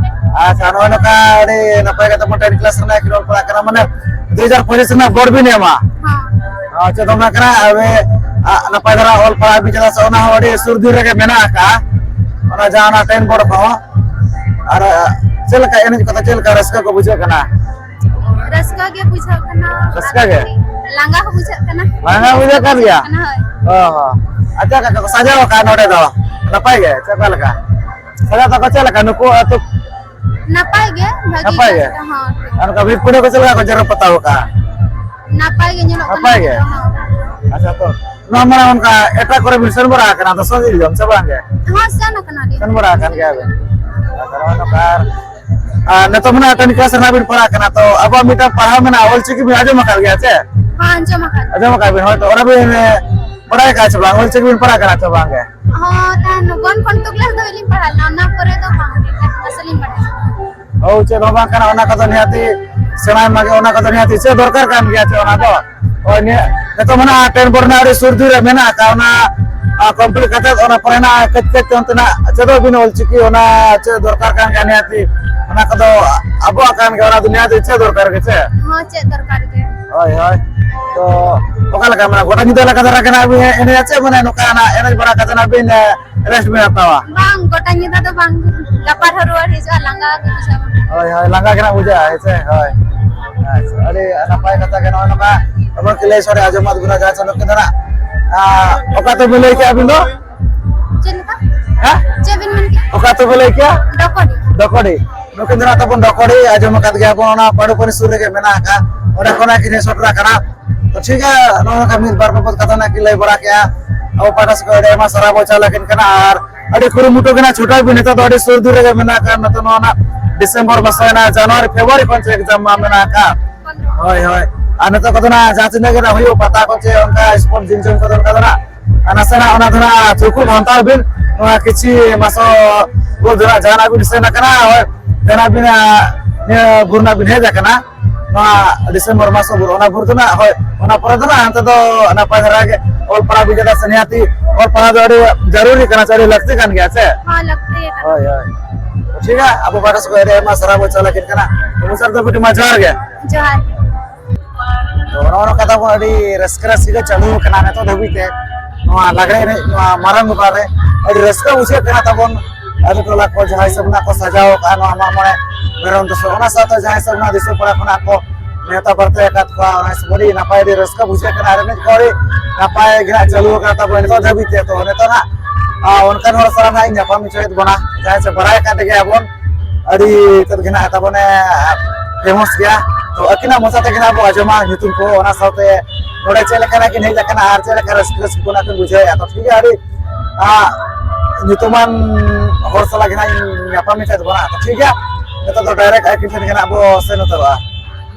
ᱟᱪᱪᱷᱟ, ᱱᱚᱜᱼᱚᱭ ᱱᱚᱝᱠᱟ ᱟᱹᱰᱤ ᱱᱟᱯᱟᱭ ᱠᱟᱛᱮ ᱵᱚᱱ ᱴᱮᱱ ᱠᱞᱟᱥ ᱨᱮᱱᱟᱜ ᱮᱠᱷᱮᱱ ᱚᱞ ᱯᱟᱲᱦᱟᱜ ᱠᱟᱱᱟ, ᱢᱟᱱᱮ ᱫᱩ ᱦᱟᱡᱟᱨ ᱯᱚᱸᱪᱤᱥ ᱨᱮᱱᱟᱜ ᱵᱳᱨᱰ ᱵᱤᱱ ᱮᱢᱟ᱾ ᱦᱚᱸ᱾ ᱟᱨ ᱪᱮᱫ ᱦᱚᱸ ᱵᱟᱝ ᱠᱟᱱᱟ, ᱟᱵᱮ, ᱟ, ᱱᱟᱯᱟᱭ ᱫᱷᱟᱨᱟ ᱚᱞ ᱯᱟᱲᱦᱟᱜ ᱵᱤᱱ ᱪᱟᱞᱟᱜ ᱥᱮ, ᱚᱱᱟ ᱦᱚᱸ ᱟᱹᱰᱤ ᱥᱩᱨ ᱫᱤᱱ ᱨᱮᱜᱮ ᱢᱮᱱᱟᱜ ᱟᱠᱟᱜᱼᱟ᱾ ᱚᱱᱟ ᱡᱟᱦᱟᱸ ᱚᱱᱟ ᱴᱮᱱ ᱵᱳᱨᱰ ᱠᱚᱦᱚᱸ᱾ ᱟᱨ, ᱟ, ᱪᱮᱫ ᱞᱮᱠᱟ ᱮᱱᱮᱡ ᱠᱚᱫᱚ ᱪᱮᱫ ᱞᱮᱠᱟ ᱨᱟᱹᱥᱠᱟᱹ ᱠᱚ ᱵᱩᱡᱷᱟᱹᱜ ᱠᱟᱱᱟ? ᱨᱟᱹᱥᱠᱟᱹ ᱜᱮ ᱵᱩᱡᱷᱟᱹᱜ ᱠᱟᱱᱟ᱾ ᱨᱟᱹᱥᱠᱟᱹ ᱜᱮ? ᱞᱟᱸᱜᱟ ᱦᱚᱸ ᱵᱩᱡᱷᱟᱹᱜ ᱠᱟᱱᱟ᱾ ᱞᱟᱸᱜᱟ ᱵᱩᱡᱷᱟᱹᱜ ᱠᱟᱱ ᱜᱮᱭᱟ? ᱠᱟᱱᱟ, ᱦᱳᱭ᱾ ᱚ ᱦᱚᱸ᱾ ᱟᱪᱪᱷᱟ, ᱠᱟᱠᱟ ᱠᱚ ᱥᱟᱡᱟᱣ ᱟᱠᱟᱫ ᱱᱚᱰᱮ ᱫᱚ ᱱᱟᱯᱟᱭ ᱜᱮ ᱥᱮ ᱚᱠᱟ ᱞᱮᱠᱟ? ᱥᱟᱡᱟᱣ ᱛᱟᱠᱚ ᱪᱮᱫ ᱞᱮᱠᱟ ᱱᱩᱠᱩ ᱟᱹᱛᱩ? ᱱᱟᱯᱟᱭ ᱜᱮ, ᱵᱷᱟᱹᱜᱤ ᱱᱟᱯᱟᱭ ᱜᱮ? ᱜᱮ᱾ ᱦᱚᱸ᱾ ᱟᱨ ᱱᱚᱝᱠᱟ ᱢᱤᱫ ᱯᱤᱲᱦᱤ ᱠᱚ ᱪᱮᱫ ᱞᱮᱠᱟ ᱠᱚ ᱡᱮᱨᱮᱲ ᱯᱚᱛᱟᱣ ᱟᱠᱟᱫᱼᱟ? ᱱᱟᱯᱟᱭ ᱜᱮ ᱧᱮᱞᱚᱜ ᱠᱟᱱᱟ᱾ ᱱᱟᱯᱟᱭ ᱜᱮ? ᱦᱚᱸ᱾ ᱟᱪᱪᱷᱟ, ᱛᱚ ᱱᱚᱣᱟ ᱢᱟᱱᱮ ᱚᱱᱠᱟ ᱮᱴᱟᱜ ᱠᱚᱨᱮ ᱵᱤᱱ ᱥᱮᱱ ᱵᱟᱲᱟ ᱟᱠᱟᱱᱟ ᱫᱚᱥᱚᱱ ᱡᱤᱞ ᱡᱚᱢ ᱥᱮ ᱵᱟᱝ ᱜᱮ? ᱦᱚᱸ, ᱥᱮᱱ ᱟᱠᱟᱱᱟ ᱞᱤᱧ᱾ ᱥᱮᱱ ᱵᱟᱲᱟ ᱟᱠᱟᱱ ᱜᱮᱭᱟ ᱵᱤᱱ? ᱟᱪᱪᱷᱟ, ᱱᱚᱜᱼᱚᱭ ᱱᱚᱝᱠᱟ ᱟᱨ, ᱟᱨ ᱱᱤᱛᱚᱜ ᱢᱟ ᱱᱟᱜ ᱴᱮᱱ ᱠᱞᱟᱥ ᱨᱮᱱᱟᱜ ᱵᱤᱱ ᱯᱟᱲᱦᱟᱜ ᱠᱟᱱᱟ, ᱛᱚ ᱟᱵᱚᱣᱟᱜ ᱢᱤᱫᱴᱟᱝ ᱯᱟᱲᱦᱟᱣ ᱢᱮᱱᱟᱜᱼᱟ, ᱚᱞ ᱪᱤᱠᱤ ᱵᱤᱱ ᱟᱸᱡᱚᱢ ᱟᱠᱟᱫ ᱜᱮᱭᱟ ᱪᱮ? ᱦᱚᱸ, ᱟᱸᱡᱚᱢ ᱟᱠᱟᱫ ᱜᱮᱭᱟ᱾ ᱟᱸᱡᱚᱢ ᱟᱠᱟᱫ ᱵᱤᱱ, ᱦᱳᱭ, ᱛᱚ ᱚᱱᱟ ᱵᱤᱱ, ᱮ, ᱵᱟᱲᱟᱭ ᱟᱠᱟᱫᱼᱟ ᱪᱮ ᱵᱟᱝ? ᱚᱞ ᱪᱤᱠᱤ ᱵᱤᱱ ᱯᱟᱲᱦᱟᱜ ᱠᱟᱱᱟ ᱪᱮ ᱵᱟᱝ ᱜᱮ? ᱦᱚᱸ, ᱛᱟᱦᱮᱱ ᱚᱱ ᱠᱷᱚᱱ ᱴᱩ ᱠᱞᱟᱥ ᱫᱷᱟᱹᱵᱤᱡ ᱞᱤᱧ ᱯᱟᱲᱦᱟᱣ ᱞᱮᱱᱟ, ᱚᱱᱟ ᱯᱚᱨᱮ ᱫᱚ ᱵᱟᱝ ᱜᱮ, ᱢᱟᱥᱮ ᱞᱤᱧ ᱵᱟᱲᱟᱭᱟ᱾ ᱦᱳᱭ, ᱪᱮᱫ ᱦᱚᱸ ᱵᱟᱝ ᱠᱟᱱᱟ, ᱚᱱᱟ ᱠᱚᱫᱚ ᱱᱤᱦᱟᱹᱛᱤ ᱥᱮᱬᱟᱭ ᱢᱟᱜᱮ, ᱚᱱᱟ ᱠᱚᱫᱚ ᱱᱤᱦᱟᱹᱛᱤ ᱪᱮᱫ ᱫᱚᱨᱠᱟᱨ ᱠᱟᱱ ᱜᱮᱭᱟ ᱪᱮ ᱚᱱᱟ ᱫᱚ᱾ ᱦᱳᱭ, ᱱᱤᱭᱟᱹ ᱱᱤᱛᱚᱜ ᱢᱟ ᱱᱟᱜ ᱴᱮᱱ ᱵᱳᱨᱰ ᱨᱮᱱᱟᱜ ᱟᱹᱰᱤ ᱥᱩᱨ ᱫᱤᱱ ᱨᱮ ᱢᱮᱱᱟᱜ ᱟᱠᱟᱫ, ᱚᱱᱟ, ᱟ, ᱠᱚᱢᱯᱞᱤᱴ ᱠᱟᱛᱮᱫ ᱚᱱᱟ ᱯᱚᱨᱮ ᱱᱟᱜ ᱠᱟᱹᱡ ᱠᱟᱹᱡ ᱛᱮ ᱚᱱᱛᱮᱱᱟᱜ ᱪᱮᱫᱚᱜ ᱵᱤᱱ ᱚᱞ ᱪᱤᱠᱤ, ᱚᱱᱟ ᱪᱮᱫ ᱫᱚᱨᱠᱟᱨ ᱠᱟᱱ ᱜᱮᱭᱟ ᱱᱤᱦᱟᱹᱛᱤ, ᱚᱱᱟ ᱠᱚᱫᱚ ᱟᱵᱚᱣᱟᱜ ᱠᱟᱱ ᱜᱮᱭᱟ, ᱚᱱᱟ ᱫᱚ ᱱᱤᱦᱟᱹᱛᱤ ᱪᱮᱫ ᱫᱚᱨᱠᱟᱨ ᱜᱮ ᱪᱮ? ᱦᱚᱸ, ᱪᱮᱫ ᱫᱚᱨᱠᱟᱨ ᱜᱮ᱾ ᱦᱳᱭ, ᱦᱳᱭ᱾ ᱛᱚ ᱚᱠᱟ ᱞᱮᱠᱟ, ᱢᱟᱱᱮ ᱜᱚᱴᱟ ᱧᱤᱫᱟᱹ ᱞᱮᱠᱟ ᱫᱷᱟᱨᱟ ᱜᱮ ᱱᱟᱜ ᱵᱤᱱ ᱮᱱᱮᱡᱟ ᱪᱮ ᱢᱟᱱᱮ ᱱᱚᱝᱠᱟ ᱱᱟᱜ ᱮᱱᱮᱡ ᱵᱟᱲᱟ ᱠᱟᱛᱮ ᱱᱟᱜ ᱵᱤᱱ, ᱮ, ᱨᱮᱥᱴ ᱵᱤᱱ ᱦᱟᱛᱟᱣᱟ? ᱵᱟᱝ, ᱜᱚᱴᱟ ᱧᱤᱫᱟᱹ ᱫᱚ ᱵᱟᱝ, ᱜᱟᱯᱟ ᱟᱨᱦᱚᱸ ᱨᱩᱣᱟᱹᱲ ᱦᱤᱡᱩᱜᱼᱟ, ᱞᱟᱸᱜᱟ ᱜᱮ ᱵᱩᱡᱷᱟᱹᱜᱼᱟ᱾ ᱦᱳᱭ, ᱦᱳᱭ, ᱞᱟᱸᱜᱟ ᱜᱮ ᱱᱟᱜ ᱵᱩᱡᱷᱟᱹᱜᱼᱟ, ᱦᱮᱸ ᱥᱮ? ᱦᱳᱭ᱾ ᱟᱪᱪᱷᱟ, ᱟᱹᱰᱤ ᱱᱟᱯᱟᱭ ᱠᱟᱛᱷᱟ ᱜᱮ ᱱᱚᱜᱼᱚᱭ ᱱᱚᱝᱠᱟ ᱟᱵᱚ ᱠᱤᱞᱟᱹᱭ ᱥᱟᱰᱮ ᱟᱸᱡᱚᱢᱟᱫ ᱵᱚᱱᱟ, ᱡᱟᱦᱟᱸ ᱥᱮ ᱱᱩᱠᱤᱱ ᱫᱚ ᱱᱟᱜ, ᱟ, ᱚᱠᱟ ᱛᱮ ᱵᱤᱱ ᱞᱟᱹᱭ ᱠᱮᱜᱼᱟ ᱟᱹᱵᱤᱱ ᱫᱚ? ᱪᱮᱫ ᱞᱮᱠᱟ? ᱦᱮᱸ? ᱪᱮᱫ ᱵᱤᱱ ᱢᱮᱱ ᱠᱮᱫᱟ? ᱚᱠᱟ ᱟᱹᱛᱩ ᱯᱮ ᱞᱟᱹᱭ ᱠᱮᱭᱟ? ᱰᱚᱠᱚᱰᱤ᱾ ᱰᱚᱠᱚᱰᱤ᱾ ᱱᱩᱠᱤᱱ ᱫᱚ ᱱᱟᱜ ᱛᱟᱵᱚᱱ ᱰᱚᱠᱚᱰᱤ, ᱟᱸᱡᱚᱢ ᱟᱠᱟᱫ ᱜᱮᱭᱟ ᱵᱚᱱ, ᱚᱱᱟ ᱯᱟᱹᱰᱩᱯᱟᱹᱱᱤ ᱥᱩᱨ ᱨᱮᱜᱮ ᱢᱮᱱᱟᱜ ᱟᱠᱟᱫ᱾ ᱚᱸᱰᱮ ᱠᱷᱚᱱᱟᱜ ᱠᱤᱱ ᱦᱮᱡ ᱥᱮᱴᱮᱨ ᱟᱠᱟᱱᱟ᱾ ᱛᱚ ᱴᱷᱤᱠ ᱜᱮᱭᱟ, ᱱᱚᱜᱼᱚ ᱱᱚᱝᱠᱟ ᱢᱤᱫ ᱵᱟᱨ ᱵᱟᱵᱚᱫ ᱠᱟᱛᱷᱟ ᱱᱟᱜ ᱠᱤᱱ ᱞᱟᱹᱭ ᱵᱟᱲᱟ ᱠᱮᱜᱼᱟ᱾ ᱟᱵᱚ ᱯᱟᱦᱴᱟ ᱥᱮᱫ ᱠᱷᱚᱱ ᱟᱹᱰᱤ ᱟᱭᱢᱟ ᱥᱟᱨᱦᱟᱣ ᱵᱚᱱ ᱪᱟᱞ ᱟᱹᱠᱤᱱ ᱠᱟᱱᱟ᱾ ᱟᱨ ᱟᱹᱰᱤ ᱠᱩᱨᱩᱢᱩᱴᱩ ᱜᱮ ᱱᱟᱜ ᱪᱷᱩᱴᱟᱹᱣ ᱵᱤᱱ, ᱱᱤᱛᱚᱜ ᱫᱚ ᱟᱹᱰᱤ ᱥᱩᱨ ᱫᱤᱱ ᱨᱮᱜᱮ ᱢᱮᱱᱟᱜ ᱟᱠᱟᱫ, ᱱᱤᱛᱚᱜ ᱱᱚᱣᱟ ᱱᱟᱜ ᱰᱤᱥᱮᱢᱵᱚᱨ ᱢᱟᱥ ᱦᱩᱭᱱᱟ, ᱡᱟᱱᱩᱣᱟᱨᱤ ᱯᱷᱮᱵᱽᱨᱩᱣᱟᱨᱤ ᱠᱷᱚᱱ ᱪᱮᱫ ᱮᱠᱡᱟᱢ ᱢᱟ ᱢᱮᱱᱟᱜ ᱟᱠᱟᱫ᱾ ᱦᱳᱭ, ᱦᱳᱭ᱾ ᱟᱨ ᱱᱤᱛᱚᱜ ᱠᱚᱫᱚ ᱱᱟᱜ ᱡᱟᱦᱟᱸ ᱛᱤᱱᱟᱹᱜ ᱜᱮ ᱱᱟᱜ ᱦᱩᱭᱩᱜ, ᱯᱟᱛᱟ ᱠᱚ ᱪᱮ ᱚᱱᱠᱟ ᱥᱯᱳᱨᱴ ᱡᱤᱱᱤᱥ ᱡᱚᱢ ᱠᱚᱫᱚ ᱚᱱᱠᱟ ᱫᱚ ᱱᱟᱜ, ᱟᱨ ᱱᱟᱥᱮᱱᱟᱜ ᱚᱱᱟ ᱫᱚ ᱱᱟᱜ ᱪᱩᱠᱩ ᱜᱷᱟᱱᱴᱟᱣ ᱵᱤᱱ, ᱱᱚᱣᱟ ᱠᱤᱪᱷᱤ ᱢᱟᱥᱚ ᱵᱷᱳᱨ ᱫᱚ ᱱᱟᱜ ᱡᱟᱦᱟᱱᱟᱜ ᱵᱤᱱ ᱥᱮᱱ ᱟᱠᱟᱱᱟ, ᱦᱳᱭ, ᱡᱟᱦᱟᱱᱟᱜ ᱵᱤᱱ, ᱟᱸ, ᱱᱤᱭᱟᱹ ᱵᱷᱳᱨ ᱱᱟᱜ ᱵᱤᱱ ᱦᱮᱡ ᱟᱠᱟᱱᱟ, ᱱᱚᱣᱟ ᱰᱤᱥᱮᱢᱵᱚᱨ ᱢᱟᱥ ᱵᱷᱳᱨ, ᱚᱱᱟ ᱵᱷᱳᱨ ᱫᱚ ᱱᱟᱜ, ᱦᱳᱭ, ᱚᱱᱟ ᱯᱚᱨᱮ ᱫᱚ ᱱᱟᱜ ᱦᱟᱱᱛᱮ ᱫᱚ ᱱᱟᱯᱟᱭ ᱫᱷᱟᱨᱟ ᱜᱮ ᱚᱞ ᱯᱟᱲᱦᱟᱣ ᱵᱤᱱ ᱪᱮᱫᱟ ᱥᱮ, ᱱᱤᱦᱟᱹᱛᱤ ᱚᱞ ᱯᱟᱲᱦᱟᱣ ᱫᱚ ᱟᱹᱰᱤ ᱡᱟᱹᱨᱩᱨᱤ ᱠᱟᱱᱟ ᱥᱮ ᱟᱹᱰᱤ ᱞᱟᱹᱠᱛᱤ ᱠᱟᱱ ᱜᱮᱭᱟ ᱥᱮ? ᱦᱚᱸ, ᱞᱟᱹᱠᱛᱤ ᱜᱮ ᱠᱟᱱᱟ᱾ ᱦᱳᱭ, ᱦᱳᱭ᱾ ᱴᱷᱤᱠ ᱜᱮᱭᱟ, ᱟᱵᱚ ᱯᱟᱦᱴᱟ ᱥᱮᱫ ᱠᱷᱚᱱ ᱟᱹᱰᱤ ᱟᱭᱢᱟ ᱥᱟᱨᱦᱟᱣ ᱵᱚᱱ ᱪᱟᱞ ᱟᱹᱠᱤᱱ ᱠᱟᱱᱟ᱾ ᱛᱚᱵᱮ ᱥᱟᱨ ᱫᱚ ᱵᱤᱴᱤ ᱢᱟ ᱡᱚᱦᱟᱨ ᱜᱮ᱾ ᱡᱚᱦᱟᱨ᱾ ᱛᱚ, ᱱᱚᱜᱼᱚ ᱱᱚᱝᱠᱟ ᱛᱟᱵᱚᱱ ᱟᱹᱰᱤ ᱨᱟᱹᱥᱠᱟᱹ ᱨᱟᱹᱥᱠᱟᱹ ᱜᱮ ᱪᱟᱹᱞᱩ ᱟᱠᱟᱱᱟ ᱱᱤᱛᱚᱜ ᱫᱷᱟᱹᱵᱤᱡ ᱛᱮ᱾ ᱱᱚᱣᱟ ᱞᱟᱜᱽᱲᱮ ᱮᱱᱮᱡ, ᱱᱚᱣᱟ ᱢᱟᱨᱟᱝ ᱜᱚᱯᱟ ᱨᱮ ᱟᱹᱰᱤ ᱨᱟᱹᱥᱠᱟᱹ ᱵᱩᱡᱷᱟᱹᱜ ᱠᱟᱱᱟ ᱛᱟᱵᱚᱱ᱾ ᱟᱹᱛᱩ ᱴᱚᱞᱟ ᱠᱚ ᱡᱟᱦᱟᱸ ᱦᱤᱥᱟᱹᱵ ᱨᱮᱱᱟᱜ ᱠᱚ ᱥᱟᱡᱟᱣ ᱟᱠᱟᱫᱼᱟ ᱱᱚᱣᱟ ᱢᱟᱜ ᱢᱚᱬᱮ ᱢᱮᱨᱚᱢ ᱫᱚᱥᱚᱱ, ᱚᱱᱟ ᱥᱟᱶᱛᱮ ᱡᱟᱦᱟᱸ ᱦᱤᱥᱟᱹᱵ ᱨᱮᱱᱟᱜ ᱫᱤᱥᱚᱢ ᱯᱟᱲᱟ ᱠᱷᱚᱱᱟᱜ ᱠᱚ ᱱᱮᱣᱛᱟ ᱵᱟᱨᱛᱮ ᱟᱠᱟᱫ ᱠᱚᱣᱟ, ᱚᱱᱟ ᱦᱤᱥᱟᱹᱵ ᱟᱹᱰᱤ ᱱᱟᱯᱟᱭ, ᱟᱹᱰᱤ ᱨᱟᱹᱥᱠᱟᱹ ᱵᱩᱡᱷᱟᱹᱜ ᱠᱟᱱᱟ᱾ ᱟᱨ ᱮᱱᱮᱡ ᱠᱚ ᱟᱹᱰᱤ ᱱᱟᱯᱟᱭ ᱜᱮ ᱦᱟᱸᱜ ᱪᱟᱹᱞᱩ ᱟᱠᱟᱱᱟ ᱛᱟᱵᱚᱱ ᱱᱤᱛᱚᱜ ᱫᱷᱟᱹᱵᱤᱡ ᱛᱮ᱾ ᱛᱚ, ᱱᱤᱛᱚᱜ ᱦᱟᱸᱜ, ᱟᱸ, ᱚᱱᱠᱟᱱ ᱦᱚᱲ ᱥᱟᱞᱟᱜ ᱦᱟᱸᱜ ᱤᱧ ᱧᱟᱯᱟᱢ ᱦᱚᱪᱚᱭᱮᱫ ᱵᱚᱱᱟ, ᱡᱟᱦᱟᱸᱭ ᱥᱮ ᱵᱟᱲᱟᱭ ᱟᱠᱟᱫ ᱜᱮᱭᱟ ᱵᱚᱱ, ᱟᱹᱰᱤ ᱛᱮᱫ ᱜᱮ ᱱᱟᱜ ᱛᱟᱵᱚᱱᱮ ᱯᱷᱮᱢᱟᱥ ᱜᱮᱭᱟ᱾ ᱛᱚ, ᱟᱹᱠᱤᱱᱟᱜ ᱢᱚᱪᱟ ᱛᱮᱜᱮ ᱱᱟᱜ ᱵᱚ ᱟᱸᱡᱚᱢᱟ ᱧᱩᱛᱩᱢ ᱠᱚ, ᱚᱱᱟ ᱥᱟᱶᱛᱮ ᱱᱚᱰᱮ ᱪᱮᱫ ᱞᱮᱠᱟ ᱱᱟᱜ ᱠᱤᱱ ᱦᱮᱡ ᱟᱠᱟᱱᱟ ᱟᱨ ᱪᱮᱫ ᱞᱮᱠᱟ ᱨᱟᱹᱥᱠᱟᱹ ᱨᱟᱹᱥᱠᱟᱹ ᱱᱟᱜ ᱠᱤᱱ ᱵᱩᱡᱷᱟᱹᱣᱮᱫᱼᱟ᱾ ᱛᱚ, ᱴᱷᱤᱠ ᱜᱮᱭᱟ, ᱟᱹᱰᱤ, ᱟᱸ, ᱧᱩᱛᱩᱢᱟᱱ ᱦᱚᱲ ᱥᱟᱞᱟᱜ ᱜᱮ ᱱᱟᱜ ᱤᱧ ᱧᱟᱯᱟᱢ ᱦᱚᱪᱚᱭᱮᱫ ᱵᱚᱱᱟ᱾ ᱛᱚ, ᱴᱷᱤᱠ ᱜᱮᱭᱟ, ᱱᱤᱛᱚᱜ ᱫᱚ ᱰᱟᱭᱨᱮᱠᱴ ᱟᱹᱠᱤᱱ ᱴᱷᱮᱱ ᱜᱮ ᱱᱟᱜ ᱵᱚ ᱥᱮᱱ ᱩᱛᱟᱹᱨᱚᱜᱼᱟ᱾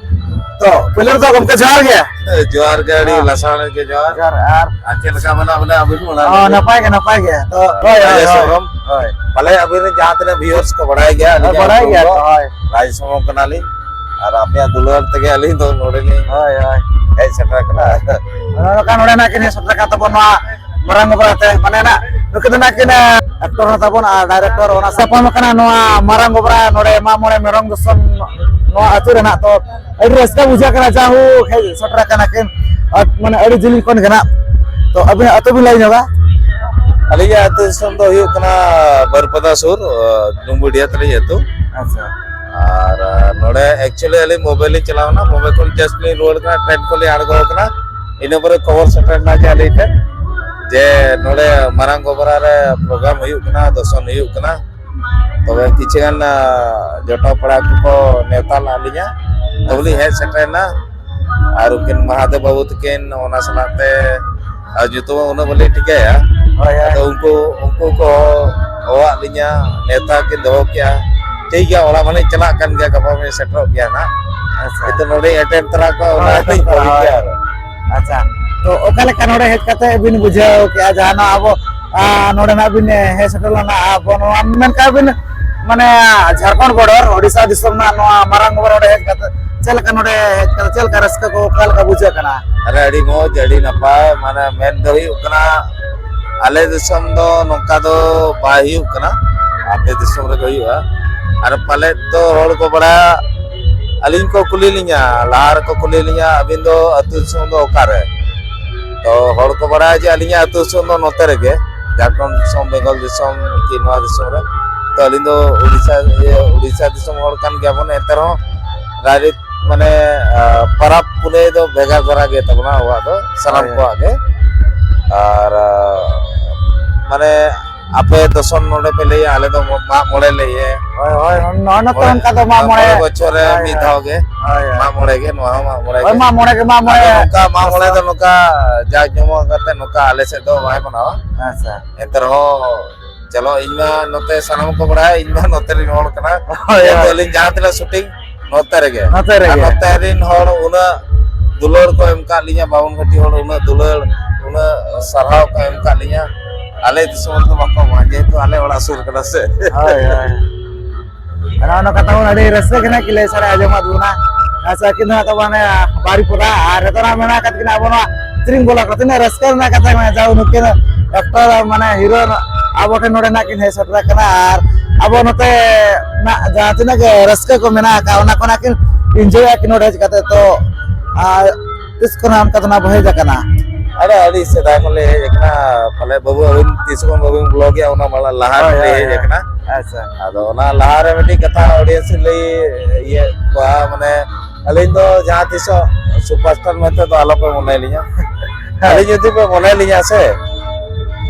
ᱛᱚ, ᱯᱳᱭᱞᱳ ᱨᱮᱫᱚ ᱜᱚᱢᱠᱮ ᱡᱚᱦᱟᱨ ᱜᱮ᱾ ᱦᱮᱸ, ᱡᱚᱦᱟᱨ ᱜᱮ, ᱟᱹᱰᱤ ᱦᱮᱸ᱾ ᱞᱟᱥᱟᱲᱦᱮᱫ ᱜᱮ ᱡᱚᱦᱟᱨ᱾ ᱡᱚᱦᱟᱨ, ᱟᱨ ᱟᱨ ᱪᱮᱫ ᱞᱮᱠᱟ ᱢᱮᱱᱟᱜ ᱵᱤᱱᱟ ᱟᱹᱵᱤᱱ? ᱚᱱᱟ ᱦᱚᱸ, ᱞᱟᱹᱭ ᱵᱤᱱ᱾ ᱱᱟᱯᱟᱭ ᱜᱮ, ᱱᱟᱯᱟᱭ ᱜᱮ᱾ ᱛᱚ, ᱦᱳᱭ, ᱦᱳᱭ, ᱨᱟᱡᱮᱥ ᱦᱳᱭ᱾ ᱦᱮᱢᱵᱨᱚᱢ᱾ ᱦᱳᱭ᱾ ᱯᱟᱞᱮ ᱟᱹᱵᱤᱱ ᱨᱮᱱ ᱡᱟᱦᱟᱸ ᱛᱤᱱᱟᱹᱜ viewers ᱠᱚ ᱵᱟᱲᱟᱭ ᱜᱮᱭᱟ, ᱦᱳᱭ, ᱟᱹᱞᱤᱧᱟᱜ ᱵᱟᱲᱟᱭ ᱧᱩᱛᱩᱢ ᱜᱮᱭᱟ ᱫᱚ ᱛᱚ, ᱦᱳᱭ᱾ ᱨᱟᱡᱮᱥ ᱦᱮᱢᱵᱨᱚᱢ ᱠᱟᱱᱟᱞᱤᱧ᱾ ᱟᱨ ᱟᱯᱮᱭᱟᱜ ᱫᱩᱞᱟᱹᱲ ᱛᱮᱜᱮ ᱟᱹᱞᱤᱧ ᱫᱚ ᱱᱚᱰᱮ ᱞᱤᱧ ᱦᱳᱭ, ᱦᱳᱭ᱾ ᱦᱮᱡ ᱥᱮᱴᱮᱨ ᱟᱠᱟᱱᱟ᱾ ᱱᱚᱜᱼᱚ ᱱᱚᱝᱠᱟ ᱱᱚᱰᱮᱱᱟᱜ ᱠᱤᱱ ᱦᱮᱡ ᱥᱮᱴᱮᱨ ᱟᱠᱟᱱ ᱛᱟᱵᱚᱱ ᱱᱚᱣᱟ ᱢᱟᱨᱟᱝ ᱜᱚᱵᱨᱟ ᱛᱮ, ᱢᱟᱱᱮ ᱱᱟᱜ ᱱᱩᱠᱤᱱ ᱫᱚ ᱱᱟᱜ ᱠᱤᱱ, ᱮ, actor ᱦᱚᱸ ᱛᱟᱵᱚᱱ ᱟᱨ director, ᱚᱱᱟ ᱥᱟᱯᱟᱢ ᱟᱠᱟᱱᱟ ᱱᱚᱣᱟ ᱢᱟᱨᱟᱝ ᱜᱚᱵᱨᱟ ᱱᱚᱰᱮ ᱢᱟᱜ ᱢᱚᱬᱮ ᱢᱮᱨᱚᱢ ᱫᱚᱥᱚᱱ ᱱᱚᱣᱟ ᱟᱹᱛᱩ ᱨᱮᱱᱟᱜ᱾ ᱛᱚ ᱟᱹᱰᱤ ᱨᱟᱹᱥᱠᱟᱹ ᱵᱩᱡᱷᱟᱹᱜ ᱠᱟᱱᱟ, ᱡᱟᱦᱩ ᱦᱮᱡ ᱥᱮᱴᱮᱨ ᱟᱠᱟᱱᱟ ᱠᱤᱱ, ᱟᱨ ᱢᱟᱱᱮ ᱟᱹᱰᱤ ᱡᱤᱞᱤᱧ ᱠᱷᱚᱱ ᱜᱮ ᱱᱟᱜ᱾ ᱛᱚ ᱟᱹᱵᱤᱱᱟᱜ ᱟᱹᱛᱩ ᱵᱤᱱ ᱞᱟᱹᱭ ᱧᱚᱜᱟ? ᱟᱹᱞᱤᱧᱟᱜ ᱟᱹᱛᱩ ᱫᱤᱥᱚᱢ ᱫᱚ ᱦᱩᱭᱩᱜ ᱠᱟᱱᱟ ᱵᱟᱹᱨᱯᱟᱫᱟ ᱥᱩᱨ, ᱰᱩᱢᱵᱩᱰᱤᱭᱟ ᱛᱟᱹᱞᱤᱧ ᱟᱹᱛᱩ᱾ ᱟᱪᱪᱷᱟ᱾ ᱟᱨ, ᱟᱨ ᱱᱚᱰᱮ actually ᱟᱹᱞᱤᱧ ᱢᱩᱢᱵᱟᱭ ᱞᱤᱧ ᱪᱟᱞᱟᱣ ᱮᱱᱟ, ᱢᱩᱢᱵᱟᱭ ᱠᱷᱚᱱ just ᱞᱤᱧ ᱨᱩᱣᱟᱹᱲ ᱠᱟᱱᱟ, ᱴᱨᱮᱱ ᱠᱷᱚᱱ ᱞᱤᱧ ᱟᱬᱜᱚ ᱟᱠᱟᱱᱟ, ᱤᱱᱟᱹ ᱯᱚᱨᱮ ᱠᱷᱚᱵᱚᱨ ᱥᱮᱴᱮᱨ ᱮᱱᱟ ᱡᱮ ᱟᱹᱞᱤᱧ ᱴᱷᱮᱱ᱾ ᱡᱮ ᱱᱚᱰᱮ ᱢᱟᱨᱟᱝ ᱜᱚᱵᱨᱟ ᱨᱮ ᱯᱨᱳᱜᱨᱟᱢ ᱦᱩᱭᱩᱜ ᱠᱟᱱᱟ, ᱫᱚᱥᱚᱱ ᱦᱩᱭᱩᱜ ᱠᱟᱱᱟ, ᱛᱚᱵᱮ ᱠᱤᱪᱷᱩ ᱜᱟᱱ ᱡᱚᱴᱟᱣ ᱯᱮᱲᱟ ᱠᱚᱠᱚ ᱱᱮᱣᱛᱟ ᱞᱮᱫ ᱞᱤᱧᱟ, ᱛᱚᱵᱮ ᱞᱤᱧ ᱦᱮᱡ ᱥᱮᱴᱮᱨ ᱮᱱᱟ᱾ ᱟᱨ ᱩᱱᱠᱤᱱ ᱢᱟᱦᱟᱫᱮᱵ ᱵᱟᱹᱵᱩ ᱛᱟᱹᱠᱤᱱ ᱚᱱᱟ ᱥᱟᱞᱟᱜ ᱛᱮ, ᱟᱨ ᱧᱩᱛᱩᱢ ᱩᱱᱟᱹᱜ ᱵᱟᱹᱞᱤᱧ ᱴᱷᱤᱠᱟᱹᱭᱟ᱾ ᱦᱳᱭ, ᱦᱳᱭ᱾ ᱟᱫᱚ ᱩᱱᱠᱩ ᱩᱱᱠᱩ ᱠᱚ ᱦᱚᱦᱚᱣᱟᱫ ᱞᱤᱧᱟ, ᱱᱮᱣᱛᱟ ᱠᱤᱱ ᱫᱚᱦᱚ ᱠᱮᱜᱼᱟ᱾ ᱴᱷᱤᱠ ᱜᱮᱭᱟ, ᱚᱲᱟᱜ ᱢᱟᱞᱤᱧ ᱪᱟᱞᱟᱜ ᱠᱟᱱ ᱜᱮᱭᱟ, ᱜᱟᱯᱟ ᱢᱟᱞᱤᱧ ᱥᱮᱴᱮᱨᱚᱜ ᱜᱮᱭᱟ ᱱᱟᱜ᱾ ᱟᱪᱪᱷᱟ᱾ ᱱᱤᱛᱚᱜ ᱱᱚᱰᱮᱧ ᱮᱴᱮᱱ ᱛᱚᱨᱟ ᱠᱚᱣᱟ, ᱚᱱᱟ ᱦᱳᱭ, ᱞᱤᱧ ᱠᱚᱞ ᱦᱳᱭ᱾ ᱜᱮᱭᱟ ᱟᱨᱚ᱾ ᱟᱪᱪᱷᱟ, ᱛᱚ ᱚᱠᱟ ᱞᱮᱠᱟ ᱱᱚᱰᱮ ᱦᱮᱡ ᱠᱟᱛᱮ ᱵᱤᱱ ᱵᱩᱡᱷᱟᱹᱣ ᱠᱮᱜᱼᱟ, ᱡᱟᱦᱟᱸ ᱱᱚᱣᱟ ᱟᱵᱚ, ᱟᱸ, ᱱᱚᱰᱮ ᱱᱟᱜ ᱵᱤᱱ ᱦᱮᱡ ᱥᱮᱴᱮᱨ ᱞᱮᱱᱟ, ᱟᱵᱚ ᱱᱚᱣᱟ ᱢᱮᱱ ᱠᱟᱜ ᱵᱤᱱ, ᱢᱟᱱᱮ ᱡᱷᱟᱲᱠᱷᱚᱸᱰ ᱵᱚᱰᱟᱨ ᱳᱰᱤᱥᱟ ᱫᱤᱥᱚᱢ ᱨᱮᱱᱟᱜ ᱱᱚᱣᱟ ᱢᱟᱨᱟᱝ ᱜᱚᱵᱨᱟ ᱱᱚᱰᱮ ᱦᱮᱡ ᱠᱟᱛᱮ ᱪᱮᱫ ᱞᱮᱠᱟ ᱱᱚᱰᱮ ᱦᱮᱡ ᱠᱟᱛᱮ ᱪᱮᱫ ᱞᱮᱠᱟ ᱨᱟᱹᱥᱠᱟᱹ ᱠᱚ, ᱚᱠᱟ ᱞᱮᱠᱟ ᱵᱩᱡᱷᱟᱹᱜ ᱠᱟᱱᱟ? ᱟᱨᱮ, ᱟᱹᱰᱤ ᱢᱚᱡᱽ, ᱟᱹᱰᱤ ᱱᱟᱯᱟᱭ᱾ ᱢᱟᱱᱮ ᱢᱮᱱ ᱫᱚ ᱦᱩᱭᱩᱜ ᱠᱟᱱᱟ, ᱟᱞᱮ ᱫᱤᱥᱚᱢ ᱫᱚ ᱱᱚᱝᱠᱟ ᱫᱚ ᱵᱟᱭ ᱦᱩᱭᱩᱜ ᱠᱟᱱᱟ, ᱟᱯᱮ ᱫᱤᱥᱚᱢ ᱨᱮᱜᱮ ᱦᱩᱭᱩᱜᱼᱟ᱾ ᱟᱨ ᱯᱟᱞᱮᱫ ᱫᱚ ᱦᱚᱲ ᱠᱚ ᱵᱟᱲᱟᱭᱟ, ᱟᱹᱞᱤᱧ ᱠᱚ ᱠᱩᱞᱤ ᱞᱤᱧᱟ, ᱞᱟᱦᱟ ᱨᱮᱠᱚ ᱠᱩᱞᱤ ᱞᱤᱧᱟ, "ᱟᱹᱵᱤᱱ ᱫᱚ ᱟᱹᱛᱩ ᱫᱤᱥᱚᱢ ᱫᱚ ᱚᱠᱟᱨᱮ?" ᱛᱚ ᱦᱚᱲ ᱠᱚ ᱵᱟᱲᱟᱭᱟ ᱡᱮ ᱟᱹᱞᱤᱧᱟᱜ ᱟᱹᱛᱩ ᱫᱤᱥᱚᱢ ᱫᱚ ᱱᱚᱛᱮ ᱨᱮᱜᱮ, ᱡᱷᱟᱲᱠᱷᱚᱸᱰ ᱫᱤᱥᱚᱢ, ᱵᱮᱝᱜᱚᱞ ᱫᱤᱥᱚᱢ ᱠᱤ ᱱᱚᱣᱟ ᱫᱤᱥᱚᱢ ᱨᱮ᱾ ᱛᱚ ᱟᱹᱞᱤᱧ ᱫᱚ ᱩᱲᱤᱥᱥᱟ, ᱤᱭᱟᱹ, ᱩᱲᱤᱥᱥᱟ ᱫᱤᱥᱚᱢ ᱦᱚᱲ ᱠᱟᱱ ᱜᱮᱭᱟᱵᱚᱱ, ᱮᱱᱛᱮ ᱨᱮᱦᱚᱸ ᱨᱟᱭᱨᱤᱛ ᱢᱟᱱᱮ, ᱟᱸ, ᱯᱟᱨᱟᱵᱽ ᱯᱩᱱᱟᱹᱭ ᱫᱚ ᱵᱷᱮᱜᱟᱨ ᱫᱷᱟᱨᱟ ᱜᱮ ᱛᱟᱵᱚᱱᱟ ᱟᱵᱚᱣᱟᱜ ᱫᱚ, ᱥᱟᱱᱟᱢ ᱦᱳᱭ᱾ ᱠᱚᱣᱟᱜ ᱜᱮ᱾ ᱟᱨ, ᱟᱸ, ᱢᱟᱱᱮ ᱟᱯᱮ ᱫᱚᱥᱚᱱ ᱱᱚᱰᱮ ᱯᱮ ᱞᱟᱹᱭᱟ, ᱟᱞᱮ ᱫᱚ ᱢᱟᱜ ᱢᱚᱬᱮ ᱞᱮ ᱤᱭᱟᱹᱭᱟ᱾ ᱦᱳᱭ, ᱦᱳᱭ, ᱱᱚᱜᱼᱚᱭ ᱱᱚᱛᱮ ᱦᱳᱭ᱾ ᱚᱱᱠᱟ ᱫᱚ ᱢᱟᱜ ᱢᱟᱜ ᱢᱚᱬᱮ ᱢᱚᱬᱮ᱾ ᱵᱚᱪᱷᱚᱨ ᱨᱮ ᱦᱳᱭ, ᱢᱤᱫ ᱦᱳᱭ᱾ ᱫᱷᱟᱣ ᱜᱮ᱾ ᱦᱳᱭ, ᱦᱳᱭ᱾ ᱢᱟᱜ ᱢᱚᱬᱮ ᱜᱮ, ᱱᱚᱣᱟ ᱦᱚᱸ ᱢᱟᱜ ᱢᱚᱬᱮ ᱦᱳᱭ, ᱜᱮ᱾ ᱢᱟᱜ ᱢᱚᱬᱮ ᱜᱮ, ᱢᱟᱜ ᱟᱫᱚ ᱢᱚᱬᱮ᱾ ᱱᱚᱝᱠᱟ ᱢᱟᱜ ᱢᱚᱬᱮ ᱫᱚ ᱱᱚᱝᱠᱟ ᱡᱟᱠ ᱡᱚᱢᱚᱠ ᱠᱟᱛᱮ ᱱᱚᱝᱠᱟ ᱟᱞᱮ ᱥᱮᱫ ᱫᱚ ᱵᱟᱭ ᱢᱟᱱᱟᱣᱟ᱾ ᱟᱪᱪᱷᱟ᱾ ᱮᱱᱛᱮ ᱨᱮᱦᱚᱸ ᱪᱚᱞᱚ, ᱤᱧ ᱢᱟ ᱱᱚᱛᱮ ᱥᱟᱱᱟᱢ ᱠᱚ ᱵᱟᱲᱟᱭᱟ, ᱤᱧ ᱢᱟ ᱱᱚᱛᱮ ᱨᱮᱱ ᱦᱚᱲ ᱠᱟᱱᱟ᱾ ᱦᱳᱭ, ᱡᱮᱦᱮᱛᱩ ᱦᱳᱭ᱾ ᱟᱹᱞᱤᱧ ᱡᱟᱦᱟᱸ ᱛᱤᱱᱟᱹᱜ ᱥᱩᱴᱤᱝ ᱱᱚᱛᱮ ᱨᱮᱜᱮ᱾ ᱱᱚᱛᱮ ᱟᱨ ᱨᱮᱜᱮ᱾ ᱱᱚᱛᱮ ᱨᱮᱱ ᱦᱚᱲ ᱩᱱᱟᱹᱜ ᱫᱩᱞᱟᱹᱲ ᱠᱚ ᱮᱢ ᱠᱟᱜ ᱞᱤᱧᱟ, ᱵᱟᱵᱚᱱ ᱜᱷᱟᱹᱴᱤ ᱦᱚᱲ ᱩᱱᱟᱹᱜ ᱫᱩᱞᱟᱹᱲ, ᱩᱱᱟᱹᱜ ᱥᱟᱨᱦᱟᱣ ᱠᱚ ᱮᱢ ᱠᱟᱜ ᱞᱤᱧᱟ᱾ ᱟᱞᱮ ᱫᱤᱥᱚᱢ ᱨᱮᱫᱚ ᱵᱟᱠᱚ ᱮᱢᱟ, ᱡᱮᱦᱮᱛᱩ ᱟᱞᱮ ᱚᱲᱟᱜ ᱥᱩᱨ ᱠᱟᱱᱟ ᱥᱮ᱾ ᱦᱳᱭ, ᱦᱳᱭ᱾ ᱟᱨ ᱚᱱᱟ ᱠᱟᱛᱷᱟ ᱵᱚᱱ ᱟᱹᱰᱤ ᱨᱟᱹᱥᱠᱟᱹ ᱜᱮ ᱱᱟᱜ ᱠᱤᱱ ᱞᱟᱹᱭ ᱥᱟᱰᱮ ᱟᱸᱡᱚᱢᱟᱫ ᱵᱚᱱᱟ᱾ ᱟᱪᱪᱷᱟ, ᱟᱹᱠᱤᱱ ᱫᱚ ᱦᱟᱸᱜ ᱛᱟᱵᱚᱱ ᱦᱟᱱᱮ ᱵᱟᱨᱤᱯᱚᱫᱟ ᱟᱨ ᱱᱤᱛᱚᱜ ᱦᱟᱸᱜ ᱢᱮᱱᱟᱜ ᱟᱠᱟᱫ ᱠᱤᱱᱟ ᱟᱵᱚ ᱱᱚᱣᱟ ᱛᱤᱨᱤᱝ ᱜᱚᱞᱟ ᱠᱚ᱾ ᱛᱤᱱᱟᱹᱜ ᱨᱟᱹᱥᱠᱟᱹ ᱨᱮᱱᱟᱜ ᱠᱟᱛᱷᱟ ᱠᱟᱱᱟ, ᱡᱟᱣ ᱱᱩᱠᱤᱱ ᱮᱠᱴᱚᱨ ᱢᱟᱱᱮ ᱦᱤᱨᱳ ᱟᱵᱚ ᱴᱷᱮᱱ ᱱᱚᱰᱮ ᱱᱟᱜ ᱠᱤᱱ ᱦᱮᱡ ᱥᱮᱴᱮᱨ ᱟᱠᱟᱱᱟ ᱟᱨ ᱟᱵᱚ ᱱᱚᱛᱮ ᱱᱟᱜ ᱡᱟᱦᱟᱸ ᱛᱤᱱᱟᱹᱜ ᱜᱮ ᱨᱟᱹᱥᱠᱟᱹ ᱠᱚ ᱢᱮᱱᱟᱜ ᱟᱠᱟᱫ, ᱚᱱᱟ ᱠᱚ ᱱᱟᱜ ᱠᱤᱱ ᱤᱱᱡᱚᱭᱟ ᱠᱤᱱ ᱱᱚᱰᱮ ᱦᱮᱡ ᱠᱟᱛᱮ᱾ ᱛᱚ ᱟᱨ ᱛᱤᱥ ᱠᱷᱚᱱᱟᱜ ᱚᱱᱠᱟ ᱫᱚ ᱱᱟᱜ ᱵᱚ ᱦᱮᱡ ᱟᱠᱟᱱᱟ? ᱟᱨᱮ, ᱟᱹᱰᱤ ᱥᱮᱫᱟᱭ ᱠᱷᱚᱱ ᱞᱮ ᱦᱮᱡ ᱟᱠᱟᱱᱟ᱾ ᱯᱟᱞᱮ ᱵᱟᱹᱵᱩ, ᱟᱹᱵᱤᱱ ᱛᱤᱥ ᱠᱷᱚᱱ ᱵᱟᱹᱵᱤᱱ ᱵᱞᱚᱜᱮᱜᱼᱟ, ᱚᱱᱟ ᱢᱟᱲᱟᱝ ᱞᱟᱦᱟ ᱦᱳᱭ, ᱨᱮᱞᱮ ᱦᱳᱭ, ᱦᱮᱡ ᱦᱳᱭ᱾ ᱟᱠᱟᱱᱟ᱾ ᱟᱪᱪᱷᱟ᱾ ᱟᱫᱚ ᱚᱱᱟ ᱞᱟᱦᱟ ᱨᱮ ᱢᱤᱫᱴᱤᱡ ᱠᱟᱛᱷᱟ audience ᱞᱤᱧ ᱞᱟᱹᱭ ᱤᱭᱟᱹ ᱠᱚᱣᱟ, ᱢᱟᱱᱮ, ᱟᱹᱞᱤᱧ ᱫᱚ ᱡᱟᱦᱟᱸ ᱛᱤᱥᱚᱜ superstar ᱢᱮᱱᱛᱮ ᱫᱚ ᱟᱞᱚᱯᱮ ᱢᱚᱱᱮ ᱞᱤᱧᱟ᱾ ᱦᱮᱸ᱾ ᱟᱹᱞᱤᱧ ᱡᱩᱫᱤ ᱯᱮ ᱢᱚᱱᱮ ᱞᱤᱧᱟ ᱥᱮ,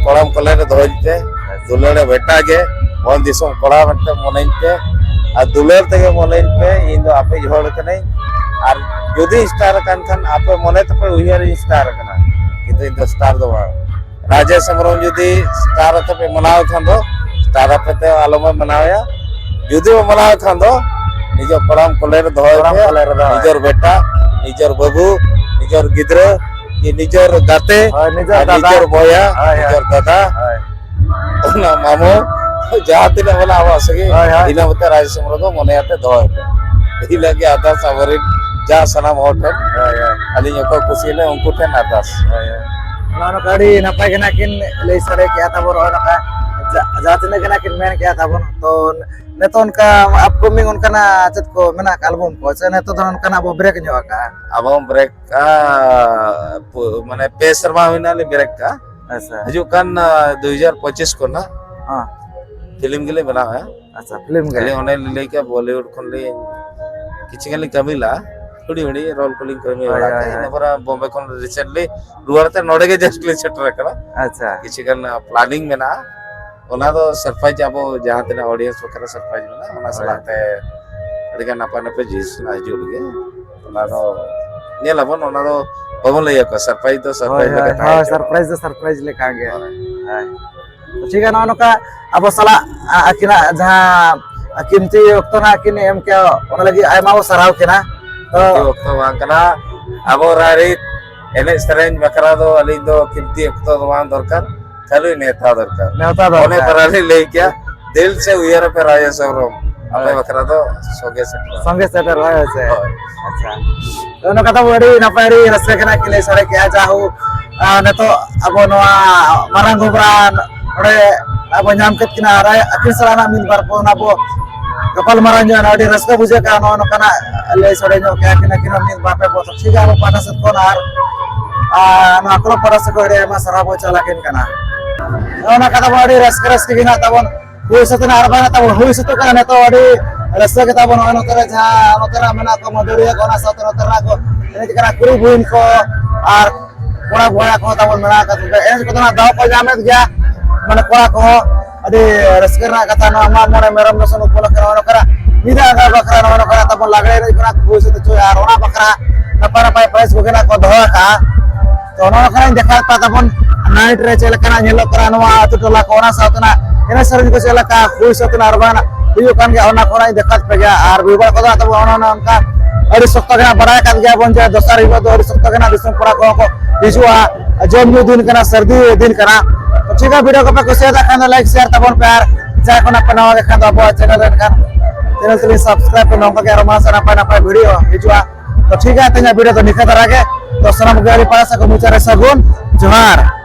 ᱠᱚᱲᱟᱢ ᱠᱚᱞᱮ ᱨᱮ ᱫᱚᱦᱚᱧ ᱯᱮ᱾ ᱫᱩᱞᱟᱹᱲ ᱮ ᱵᱮᱴᱟ ᱜᱮ, ᱢᱚᱱ ᱫᱤᱥᱚᱢ ᱠᱚᱲᱟ ᱢᱮᱱᱛᱮ ᱢᱚᱱᱮᱧ ᱯᱮ᱾ ᱟᱨ ᱫᱩᱞᱟᱹᱲ ᱛᱮᱜᱮ ᱢᱚᱱᱮᱧ ᱯᱮ, ᱤᱧ ᱫᱚ ᱟᱯᱮ ᱦᱚᱲ ᱠᱟᱹᱱᱟᱹᱧ᱾ ᱟᱨ ᱡᱩᱫᱤ ᱥᱴᱟᱨ ᱟᱠᱟᱱ ᱠᱷᱟᱱ ᱟᱯᱮ ᱢᱚᱱᱮ ᱛᱮᱯᱮ ᱩᱭᱦᱟᱹᱨ ᱤᱧ ᱥᱴᱟᱨ ᱟᱠᱟᱱᱟ, ᱠᱤᱱᱛᱩ ᱤᱧ ᱫᱚ ᱥᱴᱟᱨ ᱫᱚ ᱵᱟᱝ᱾ ᱨᱟᱡᱮᱥ ᱦᱮᱢᱵᱨᱚᱢ ᱡᱩᱫᱤ ᱥᱴᱟᱨ ᱟᱛᱮ ᱯᱮ ᱢᱟᱱᱟᱣ ᱠᱷᱟᱱ ᱫᱚ ᱥᱴᱟᱨ ᱟᱯᱮ ᱛᱮ ᱟᱞᱚ ᱯᱮ ᱢᱟᱱᱟᱣᱮᱭᱟ᱾ ᱡᱩᱫᱤ ᱯᱮ ᱢᱟᱱᱟᱣ ᱠᱷᱟᱱ ᱫᱚ ᱱᱤᱡᱮᱨ ᱠᱚᱲᱟᱢ ᱠᱚᱞᱮ ᱨᱮ ᱫᱚᱦᱚᱭ ᱠᱚᱲᱟᱢ ᱯᱮ, ᱠᱚᱞᱮ ᱨᱮ ᱫᱚᱦᱚᱭ᱾ ᱱᱤᱡᱮᱨ ᱵᱮᱴᱟ, ᱱᱤᱡᱮᱨ ᱵᱟᱹᱵᱩ, ᱱᱤᱡᱮᱨ ᱜᱤᱫᱽᱨᱟᱹ, ᱠᱤ ᱱᱤᱡᱮᱨ ᱜᱟᱛᱮ, ᱦᱳᱭ, ᱱᱤᱡᱮᱨ ᱟᱨ ᱫᱟᱫᱟ᱾ ᱱᱤᱡᱮᱨ ᱵᱚᱭᱦᱟ, ᱦᱳᱭ, ᱦᱳᱭ᱾ ᱱᱤᱡᱮᱨ ᱫᱟᱫᱟ, ᱦᱳᱭ᱾ ᱚᱱᱟ ᱢᱟᱢᱚ, ᱡᱟᱦᱟᱸ ᱛᱤᱱᱟᱹᱜ ᱵᱚᱞᱮ ᱟᱵᱚᱣᱟᱜ ᱥᱟᱹᱜᱟᱹᱭ, ᱦᱳᱭ, ᱦᱳᱭ᱾ ᱤᱱᱟᱹ ᱢᱚᱛᱚ ᱨᱟᱡᱽ ᱥᱚᱢᱨᱚ ᱫᱚ ᱢᱚᱱᱮ ᱟᱛᱮ ᱫᱚᱦᱚᱭ ᱯᱮ᱾ ᱤᱱᱟᱹᱜ ᱜᱮ ᱟᱨᱫᱟᱥ ᱟᱵᱚᱨᱮᱱ ᱡᱟ ᱥᱟᱱᱟᱢ ᱦᱚᱲ ᱴᱷᱮᱱ᱾ ᱦᱳᱭ, ᱦᱳᱭ᱾ ᱟᱹᱞᱤᱧ ᱚᱠᱚᱭ ᱠᱩᱥᱤ ᱞᱮ ᱩᱱᱠᱩ ᱴᱷᱮᱱ ᱟᱨᱫᱟᱥ᱾ ᱦᱳᱭ, ᱦᱳᱭ᱾ ᱱᱚᱜᱼᱚ ᱱᱚᱝᱠᱟ ᱟᱹᱰᱤ ᱱᱟᱯᱟᱭ ᱜᱮ ᱱᱟᱜ ᱠᱤᱱ ᱞᱟᱹᱭ ᱥᱟᱰᱮ ᱠᱮᱜᱼᱟ ᱛᱟᱵᱚᱱ, ᱱᱚᱜᱼᱚ ᱱᱚᱝᱠᱟ ᱡᱟ-, ᱡᱟᱦᱟᱸ ᱛᱤᱱᱟᱹᱜ ᱜᱮ ᱱᱟᱜ ᱠᱤᱱ ᱢᱮᱱ ᱠᱮᱜᱼᱟ ᱛᱟᱵᱚᱱ, ᱛᱚ ᱱᱤᱛᱚᱜ ᱚᱱᱠᱟ ᱟᱯᱠᱚᱢᱤᱝ ᱚᱱᱠᱟᱱᱟᱜ ᱪᱮᱫ ᱠᱚ ᱢᱮᱱᱟᱜ ᱟᱠᱟᱫ ᱟᱞᱵᱚᱢ ᱠᱚ, ᱥᱮ ᱱᱤᱛᱚᱜ ᱫᱚ ᱚᱱᱠᱟᱱᱟᱜ ᱵᱚ ᱵᱨᱮᱠ ᱧᱚᱜ ᱟᱠᱟᱜᱼᱟ? ᱟᱵᱚ ᱵᱨᱮᱠ ᱠᱟᱜᱼᱟ, ᱯᱩ-, ᱢᱟᱱᱮ ᱯᱮ ᱥᱮᱨᱢᱟ ᱦᱩᱭᱱᱟ ᱞᱤᱧ ᱵᱨᱮᱠ ᱠᱟᱜᱼᱟ᱾ ᱟᱪᱪᱷᱟ᱾ ᱦᱤᱡᱩᱜ ᱠᱟᱱ, ᱟ, ᱫᱩ ᱦᱟᱡᱟᱨ ᱯᱚᱸᱪᱤᱥ ᱠᱷᱚᱱᱟᱜ ᱦᱮᱸ᱾ ᱯᱷᱤᱞᱢ ᱜᱮᱞᱤᱧ ᱵᱮᱱᱟᱣᱟ᱾ ᱟᱪᱪᱷᱟ, ᱯᱷᱤᱞᱢ ᱜᱮ᱾ ᱟᱹᱞᱤᱧ ᱚᱸᱰᱮ ᱞᱤᱧ ᱞᱟᱹᱭ ᱠᱮᱜᱼᱟ, ᱵᱚᱞᱤᱣᱩᱰ ᱠᱷᱚᱱ ᱞᱤᱧ ᱠᱤᱪᱷᱩ ᱜᱟᱱ ᱞᱤᱧ ᱠᱟᱹᱢᱤ ᱞᱟᱜᱼᱟ, ᱦᱩᱰᱤᱧ ᱦᱩᱰᱤᱧ ᱨᱳᱞ ᱠᱚᱞᱤᱧ ᱠᱟᱹᱢᱤ ᱦᱳᱭ, ᱵᱟᱲᱟ ᱦᱳᱭ, ᱠᱮᱜᱼᱟ᱾ ᱦᱳᱭ᱾ ᱤᱱᱟᱹ ᱯᱚᱨᱮ ᱵᱚᱢᱵᱮ ᱠᱷᱚᱱ ᱨᱤᱥᱮᱱᱴᱞᱤ ᱨᱩᱣᱟᱹᱲ ᱛᱮ ᱱᱚᱰᱮ ᱜᱮ ᱡᱟᱥᱴ ᱞᱤᱧ ᱥᱮᱴᱮᱨ ᱟᱠᱟᱱᱟ᱾ ᱟᱪᱪᱷᱟ᱾ ᱠᱤᱪᱷᱩ ᱜᱟᱱ ᱯᱞᱟᱱᱤᱝ ᱢᱮᱱᱟᱜᱼᱟ, ᱚᱱᱟ ᱫᱚ ᱥᱟᱨᱯᱨᱟᱭᱤᱡᱽ, ᱟᱵᱚ ᱡᱟᱦᱟᱸ ᱛᱤᱱᱟᱹᱜ ᱚᱰᱤᱭᱮᱱᱥ ᱵᱟᱠᱷᱨᱟ ᱥᱟᱨᱯᱨᱟᱭᱤᱡᱽ ᱢᱮᱱᱟᱜᱼᱟ, ᱚᱱᱟ ᱦᱳᱭ᱾ ᱥᱟᱞᱟᱜ ᱛᱮ ᱟᱹᱰᱤ ᱜᱟᱱ ᱱᱟᱯᱟᱭ ᱱᱟᱯᱟᱭ ᱡᱤᱱᱤᱥ ᱢᱮᱱᱟᱜᱼᱟ ᱦᱤᱡᱩᱜ ᱞᱟᱹᱜᱤᱫ᱾ ᱚᱱᱟ ᱫᱚ ᱧᱮᱞ ᱟᱵᱚᱱ, ᱚᱱᱟ ᱫᱚ ᱵᱟᱵᱚᱱ ᱞᱟᱹᱭ ᱟᱠᱚᱣᱟ, ᱥᱟᱨᱯᱨᱟᱭᱤᱡᱽ ᱫᱚ ᱦᱳᱭ, ᱥᱟᱨᱯᱨᱟᱭᱤᱡᱽ ᱦᱳᱭ, ᱞᱮᱠᱟ ᱦᱳᱭ, ᱛᱟᱦᱮᱸ ᱦᱚᱪᱚᱣᱟᱜ᱾ ᱥᱟᱨᱯᱨᱟᱭᱤᱡᱽ ᱫᱚ ᱥᱟᱨᱯᱨᱟᱭᱤᱡᱽ ᱞᱮᱠᱟ ᱜᱮ᱾ ᱦᱳᱭ᱾ ᱦᱳᱭ᱾ ᱴᱷᱤᱠ ᱜᱮᱭᱟ, ᱱᱚᱜᱼᱚ ᱱᱚᱝᱠᱟ ᱟᱵᱚ ᱥᱟᱞᱟᱜ, ᱟ, ᱟᱹᱠᱤᱱᱟᱜ ᱡᱟᱦᱟᱸ ᱠᱤᱢᱛᱤ ᱚᱠᱛᱚ ᱱᱟᱜ ᱠᱤᱱ ᱮᱢ ᱠᱮᱜᱼᱟ, ᱚᱱᱟ ᱞᱟᱹᱜᱤᱫ ᱟᱭᱢᱟ ᱵᱚ ᱥᱟᱨᱦᱟᱣ ᱠᱤᱱᱟ᱾ ᱛᱚ ᱠᱤᱢᱛᱤ ᱚᱠᱛᱚ ᱵᱟᱝ ᱠᱟᱱᱟ, ᱟᱵᱚ ᱨᱟᱭᱨᱤᱛ ᱮᱱᱮᱡ ᱥᱮᱨᱮᱧ ᱵᱟᱠᱷᱨᱟ ᱫᱚ ᱟᱹᱞᱤᱧ ᱫᱚ ᱠᱤᱢᱛᱤ ᱚᱠᱛᱚ ᱫᱚ ᱵᱟᱝ ᱫᱚᱨᱠᱟᱨ, ᱠᱷᱟᱹᱞᱤ ᱱᱮᱣᱛᱟ ᱫᱚᱨᱠᱟᱨ᱾ ᱱᱮᱣᱛᱟ ᱫᱚᱨᱠᱟᱨ᱾ ᱚᱱᱮ ᱯᱟᱨᱟ ᱞᱤᱧ ᱞᱟᱹᱭ ᱠᱮᱭᱟ, ᱫᱤᱞ ᱥᱮ ᱩᱭᱦᱟᱹᱨ ᱯᱮ ᱨᱟᱡᱮᱥ ᱦᱮᱢᱵᱨᱚᱢ, ᱟᱯᱮ ᱦᱳᱭ᱾ ᱵᱟᱠᱷᱨᱟ ᱫᱚ ᱥᱚᱸᱜᱮ ᱥᱮᱴᱮᱨ᱾ ᱥᱚᱸᱜᱮ ᱥᱮᱴᱮᱨ, ᱦᱳᱭ, ᱦᱳᱭ ᱥᱮ᱾ ᱦᱳᱭ᱾ ᱟᱪᱪᱷᱟ᱾ ᱛᱚ, ᱱᱚᱝᱠᱟ ᱛᱟᱵᱚ ᱟᱹᱰᱤ ᱱᱟᱯᱟᱭ, ᱟᱹᱰᱤ ᱨᱟᱹᱥᱠᱟᱹ ᱠᱟᱱᱟ ᱠᱤᱱ ᱞᱟᱹᱭ ᱥᱟᱰᱮ ᱠᱮᱜᱼᱟ᱾ ᱡᱟᱦᱳᱠ, ᱟᱨ ᱱᱤᱛᱚᱜ ᱟᱵᱚ ᱱᱚᱣᱟ ᱢᱟᱨᱟᱝ ᱜᱚᱵᱨᱟ ᱱᱚᱰᱮ ᱟᱵᱚ ᱧᱟᱢ ᱠᱮᱫ ᱠᱤᱱᱟ ᱟᱨ ᱟᱹᱠᱤᱱ ᱥᱟᱞᱟᱜ ᱱᱟᱜ ᱢᱤᱫ ᱵᱟᱨ ᱯᱚᱫ ᱚᱱᱟ ᱵᱚ ᱜᱟᱯᱟᱞ ᱢᱟᱨᱟᱣ ᱧᱚᱜᱼᱟ, ᱟᱹᱰᱤ ᱨᱟᱹᱥᱠᱟᱹ ᱵᱩᱡᱷᱟᱹᱜ ᱠᱟᱱᱟ᱾ ᱱᱚᱜᱼᱚ ᱱᱚᱝᱠᱟᱱᱟᱜ ᱞᱟᱹᱭ ᱥᱟᱰᱮ ᱧᱚᱜ ᱠᱮᱜᱼᱟ ᱠᱤᱱ, ᱟᱹᱠᱤᱱ ᱦᱚᱸ ᱢᱤᱫ ᱵᱟᱨ ᱯᱮ ᱯᱚᱫ᱾ ᱴᱷᱤᱠ ᱜᱮᱭᱟ, ᱟᱵᱚ ᱯᱟᱦᱴᱟ ᱥᱮᱫ ᱠᱷᱚᱱ ᱟᱨ, ᱟᱨ ᱱᱚᱣᱟ ᱠᱞᱟᱵᱽ ᱯᱟᱦᱴᱟ ᱥᱮᱫ ᱠᱷᱚᱱ ᱟᱹᱰᱤ ᱟᱭᱢᱟ ᱥᱟᱨᱦᱟᱣ ᱵᱚ ᱪᱟᱞ ᱟᱹᱠᱤᱱ ᱠᱟᱱᱟ᱾ ᱱᱚᱜᱼᱚ ᱱᱚᱝᱠᱟ ᱛᱟᱵᱚ ᱟᱹᱰᱤ ᱨᱟᱹᱥᱠᱟᱹ, ᱨᱟᱹᱥᱠᱟᱹ ᱜᱮ ᱱᱟᱜ ᱛᱟᱵᱚᱱ ᱦᱩᱭ ᱥᱟᱹᱛ ᱮᱱᱟ ᱟᱨ ᱵᱟᱝ ᱛᱟᱵᱚᱱ ᱦᱩᱭ ᱥᱟᱹᱛᱚᱜ ᱠᱟᱱᱟ᱾ ᱱᱤᱛᱚᱜ ᱟᱹᱰᱤ ᱨᱟᱹᱥᱠᱟᱹ ᱜᱮ ᱛᱟᱵᱚᱱ ᱱᱚᱜᱼᱚᱭ ᱱᱚᱛᱮ ᱨᱮ ᱡᱟᱦᱟᱸ ᱱᱚᱛᱮ ᱨᱮ ᱢᱮᱱᱟᱜ ᱠᱚ ᱢᱟᱹᱫᱟᱹᱲᱤᱭᱟᱹ ᱠᱚ, ᱚᱱᱟ ᱥᱟᱶᱛᱮ ᱱᱚᱛᱮ ᱨᱮᱱᱟᱜ ᱠᱚ ᱮᱱᱮᱡ ᱠᱟᱱᱟ ᱠᱩᱲᱤ ᱵᱩᱦᱤᱱ ᱠᱚ ᱟᱨ ᱠᱚᱲᱟ ᱵᱚᱭᱦᱟ ᱠᱚᱦᱚᱸ ᱛᱟᱵᱚᱱ ᱢᱮᱱᱟᱜ ᱟᱠᱟᱫ ᱠᱚᱜᱮᱭᱟ, ᱮᱱᱮᱡ ᱠᱚᱫᱚ ᱱᱟᱜ ᱫᱟᱣ ᱠᱚ ᱧᱟᱢᱮᱫ ᱜᱮᱭᱟ᱾ ᱢᱟᱱᱮ ᱠᱚᱲᱟ ᱠᱚᱦᱚᱸ ᱟᱹᱰᱤ ᱨᱟᱹᱥᱠᱟᱹ ᱨᱮᱱᱟᱜ ᱠᱟᱛᱷᱟ, ᱱᱚᱣᱟ ᱢᱟᱜ ᱢᱚᱬᱮ ᱢᱮᱨᱚᱢ ᱫᱚᱥᱚᱱ ᱩᱯᱚᱞᱚᱠᱠᱷᱮ ᱱᱚᱜᱼᱚ ᱱᱚᱝᱠᱟᱱᱟᱜ ᱧᱤᱫᱟᱹ ᱟᱸᱜᱟ ᱵᱟᱠᱷᱨᱟ ᱱᱚᱜᱼᱚ ᱱᱚᱝᱠᱟᱱᱟᱜ ᱛᱟᱵᱚᱱ ᱞᱟᱜᱽᱲᱮ ᱮᱱᱮᱡ ᱠᱚ ᱱᱟᱜ ᱦᱩᱭ ᱥᱟᱹᱛ ᱦᱚᱪᱚᱭᱟ ᱟᱨ ᱚᱱᱟ ᱵᱟᱠᱷᱨᱟ ᱱᱟᱯᱟᱭ ᱱᱟᱯᱟᱭ ᱯᱨᱟᱭᱤᱡᱽ ᱠᱚᱜᱮ ᱱᱟᱜ ᱠᱚ ᱫᱚᱦᱚ ᱟᱠᱟᱫᱼᱟ᱾ ᱛᱚ ᱱᱚᱣᱟ ᱠᱷᱚᱱᱟᱜ ᱤᱧ ᱫᱮᱠᱷᱟᱣ ᱯᱮ ᱛᱟᱵᱚᱱ ᱱᱟᱭᱤᱴ ᱨᱮ ᱪᱮᱫ ᱞᱮᱠᱟᱱᱟᱜ ᱧᱮᱞᱚᱜ ᱠᱟᱱᱟ ᱱᱚᱣᱟ ᱟᱹᱛᱩ ᱴᱚᱞᱟ ᱠᱚ, ᱚᱱᱟ ᱥᱟᱶᱛᱮ ᱱᱟᱜ ᱮᱱᱮᱡ ᱥᱮᱨᱮᱧ ᱠᱚ ᱪᱮᱫ ᱞᱮᱠᱟ ᱦᱩᱭ ᱥᱟᱹᱛ ᱮᱱᱟ ᱟᱨ ᱵᱟᱝ ᱦᱩᱭᱩᱜ ᱠᱟᱱ ᱜᱮᱭᱟ, ᱚᱱᱟ ᱠᱷᱚᱱᱟᱜ ᱤᱧ ᱫᱮᱠᱷᱟᱣ ᱯᱮ ᱜᱮᱭᱟ᱾ ᱟᱨ ᱵᱷᱤᱲ ᱵᱷᱟᱲ ᱠᱚᱫᱚ ᱛᱟᱵᱚᱱ ᱚᱱᱟ ᱚᱱᱟ ᱚᱱᱠᱟ ᱟᱹᱰᱤ ᱥᱚᱠᱛᱚ ᱜᱮ ᱱᱟᱜ ᱵᱟᱲᱟᱭ ᱟᱠᱟᱫ ᱜᱮᱭᱟ ᱵᱚᱱ ᱡᱮ ᱫᱚᱥᱟᱨ ᱦᱤᱞᱳᱜ ᱫᱚ ᱟᱹᱰᱤ ᱥᱚᱠᱛᱚ ᱜᱮ ᱱᱟᱜ ᱫᱤᱥᱚᱢ ᱠᱚᱲᱟ ᱠᱚᱦᱚᱸ ᱠᱚ ᱦᱤᱡᱩᱜᱼᱟ᱾ ᱡᱚᱢ ᱧᱩ ᱫᱤᱱ ᱠᱟᱱᱟ, ᱥᱟᱹᱨᱫᱤ ᱫᱤᱱ ᱠᱟᱱᱟ᱾ ᱛᱚ ᱴᱷᱤᱠ ᱜᱮᱭᱟ, ᱵᱷᱤᱰᱤᱭᱳ ᱠᱚᱯᱮ ᱠᱩᱥᱤᱭᱟᱫᱟ ᱠᱷᱟᱱ ᱫᱚ ᱞᱟᱭᱤᱠ ᱥᱮᱭᱟᱨ ᱛᱟᱵᱚᱱ ᱯᱮ, ᱟᱨ ᱡᱟᱦᱟᱸᱭ ᱠᱷᱚᱱᱟᱜ ᱯᱮ ᱱᱟᱣᱟ ᱜᱮ ᱠᱷᱟᱱ ᱫᱚ ᱟᱵᱚᱣᱟᱜ ᱪᱮᱱᱮᱞ ᱨᱮ ᱮᱱᱠᱷᱟᱱ ᱪᱮᱱᱮᱞ ᱛᱟᱹᱞᱤᱧ ᱥᱟᱵᱥᱠᱨᱟᱭᱤᱵ ᱯᱮ, ᱱᱚᱝᱠᱟ ᱜᱮ ᱟᱨᱚ ᱢᱟᱲᱟᱝ ᱥᱮᱫ ᱱᱟᱯᱟᱭ ᱱᱟᱯᱟᱭ ᱵᱷᱤᱰᱤᱭᱳ ᱦᱤᱡᱩᱜᱼᱟ᱾ ᱛᱚ ᱴᱷᱤᱠ ᱜᱮᱭᱟ, ᱛᱮᱦᱮᱧᱟᱜ ᱵᱷᱤᱰᱤᱭᱳ ᱫᱚ ᱱᱤᱝᱠᱟᱹ ᱫᱷᱟᱨᱟ ᱜᱮ᱾ ᱛᱚ ᱥᱟᱱᱟᱢ ᱠᱚᱜᱮ ᱟᱹᱰᱤ ᱯᱟᱲᱟ ᱥᱮᱫ ᱠᱚ ᱢᱩᱪᱟᱹᱫ ᱨᱮ ᱥᱟᱹᱜᱩᱱ ᱡᱚᱦᱟᱨ᱾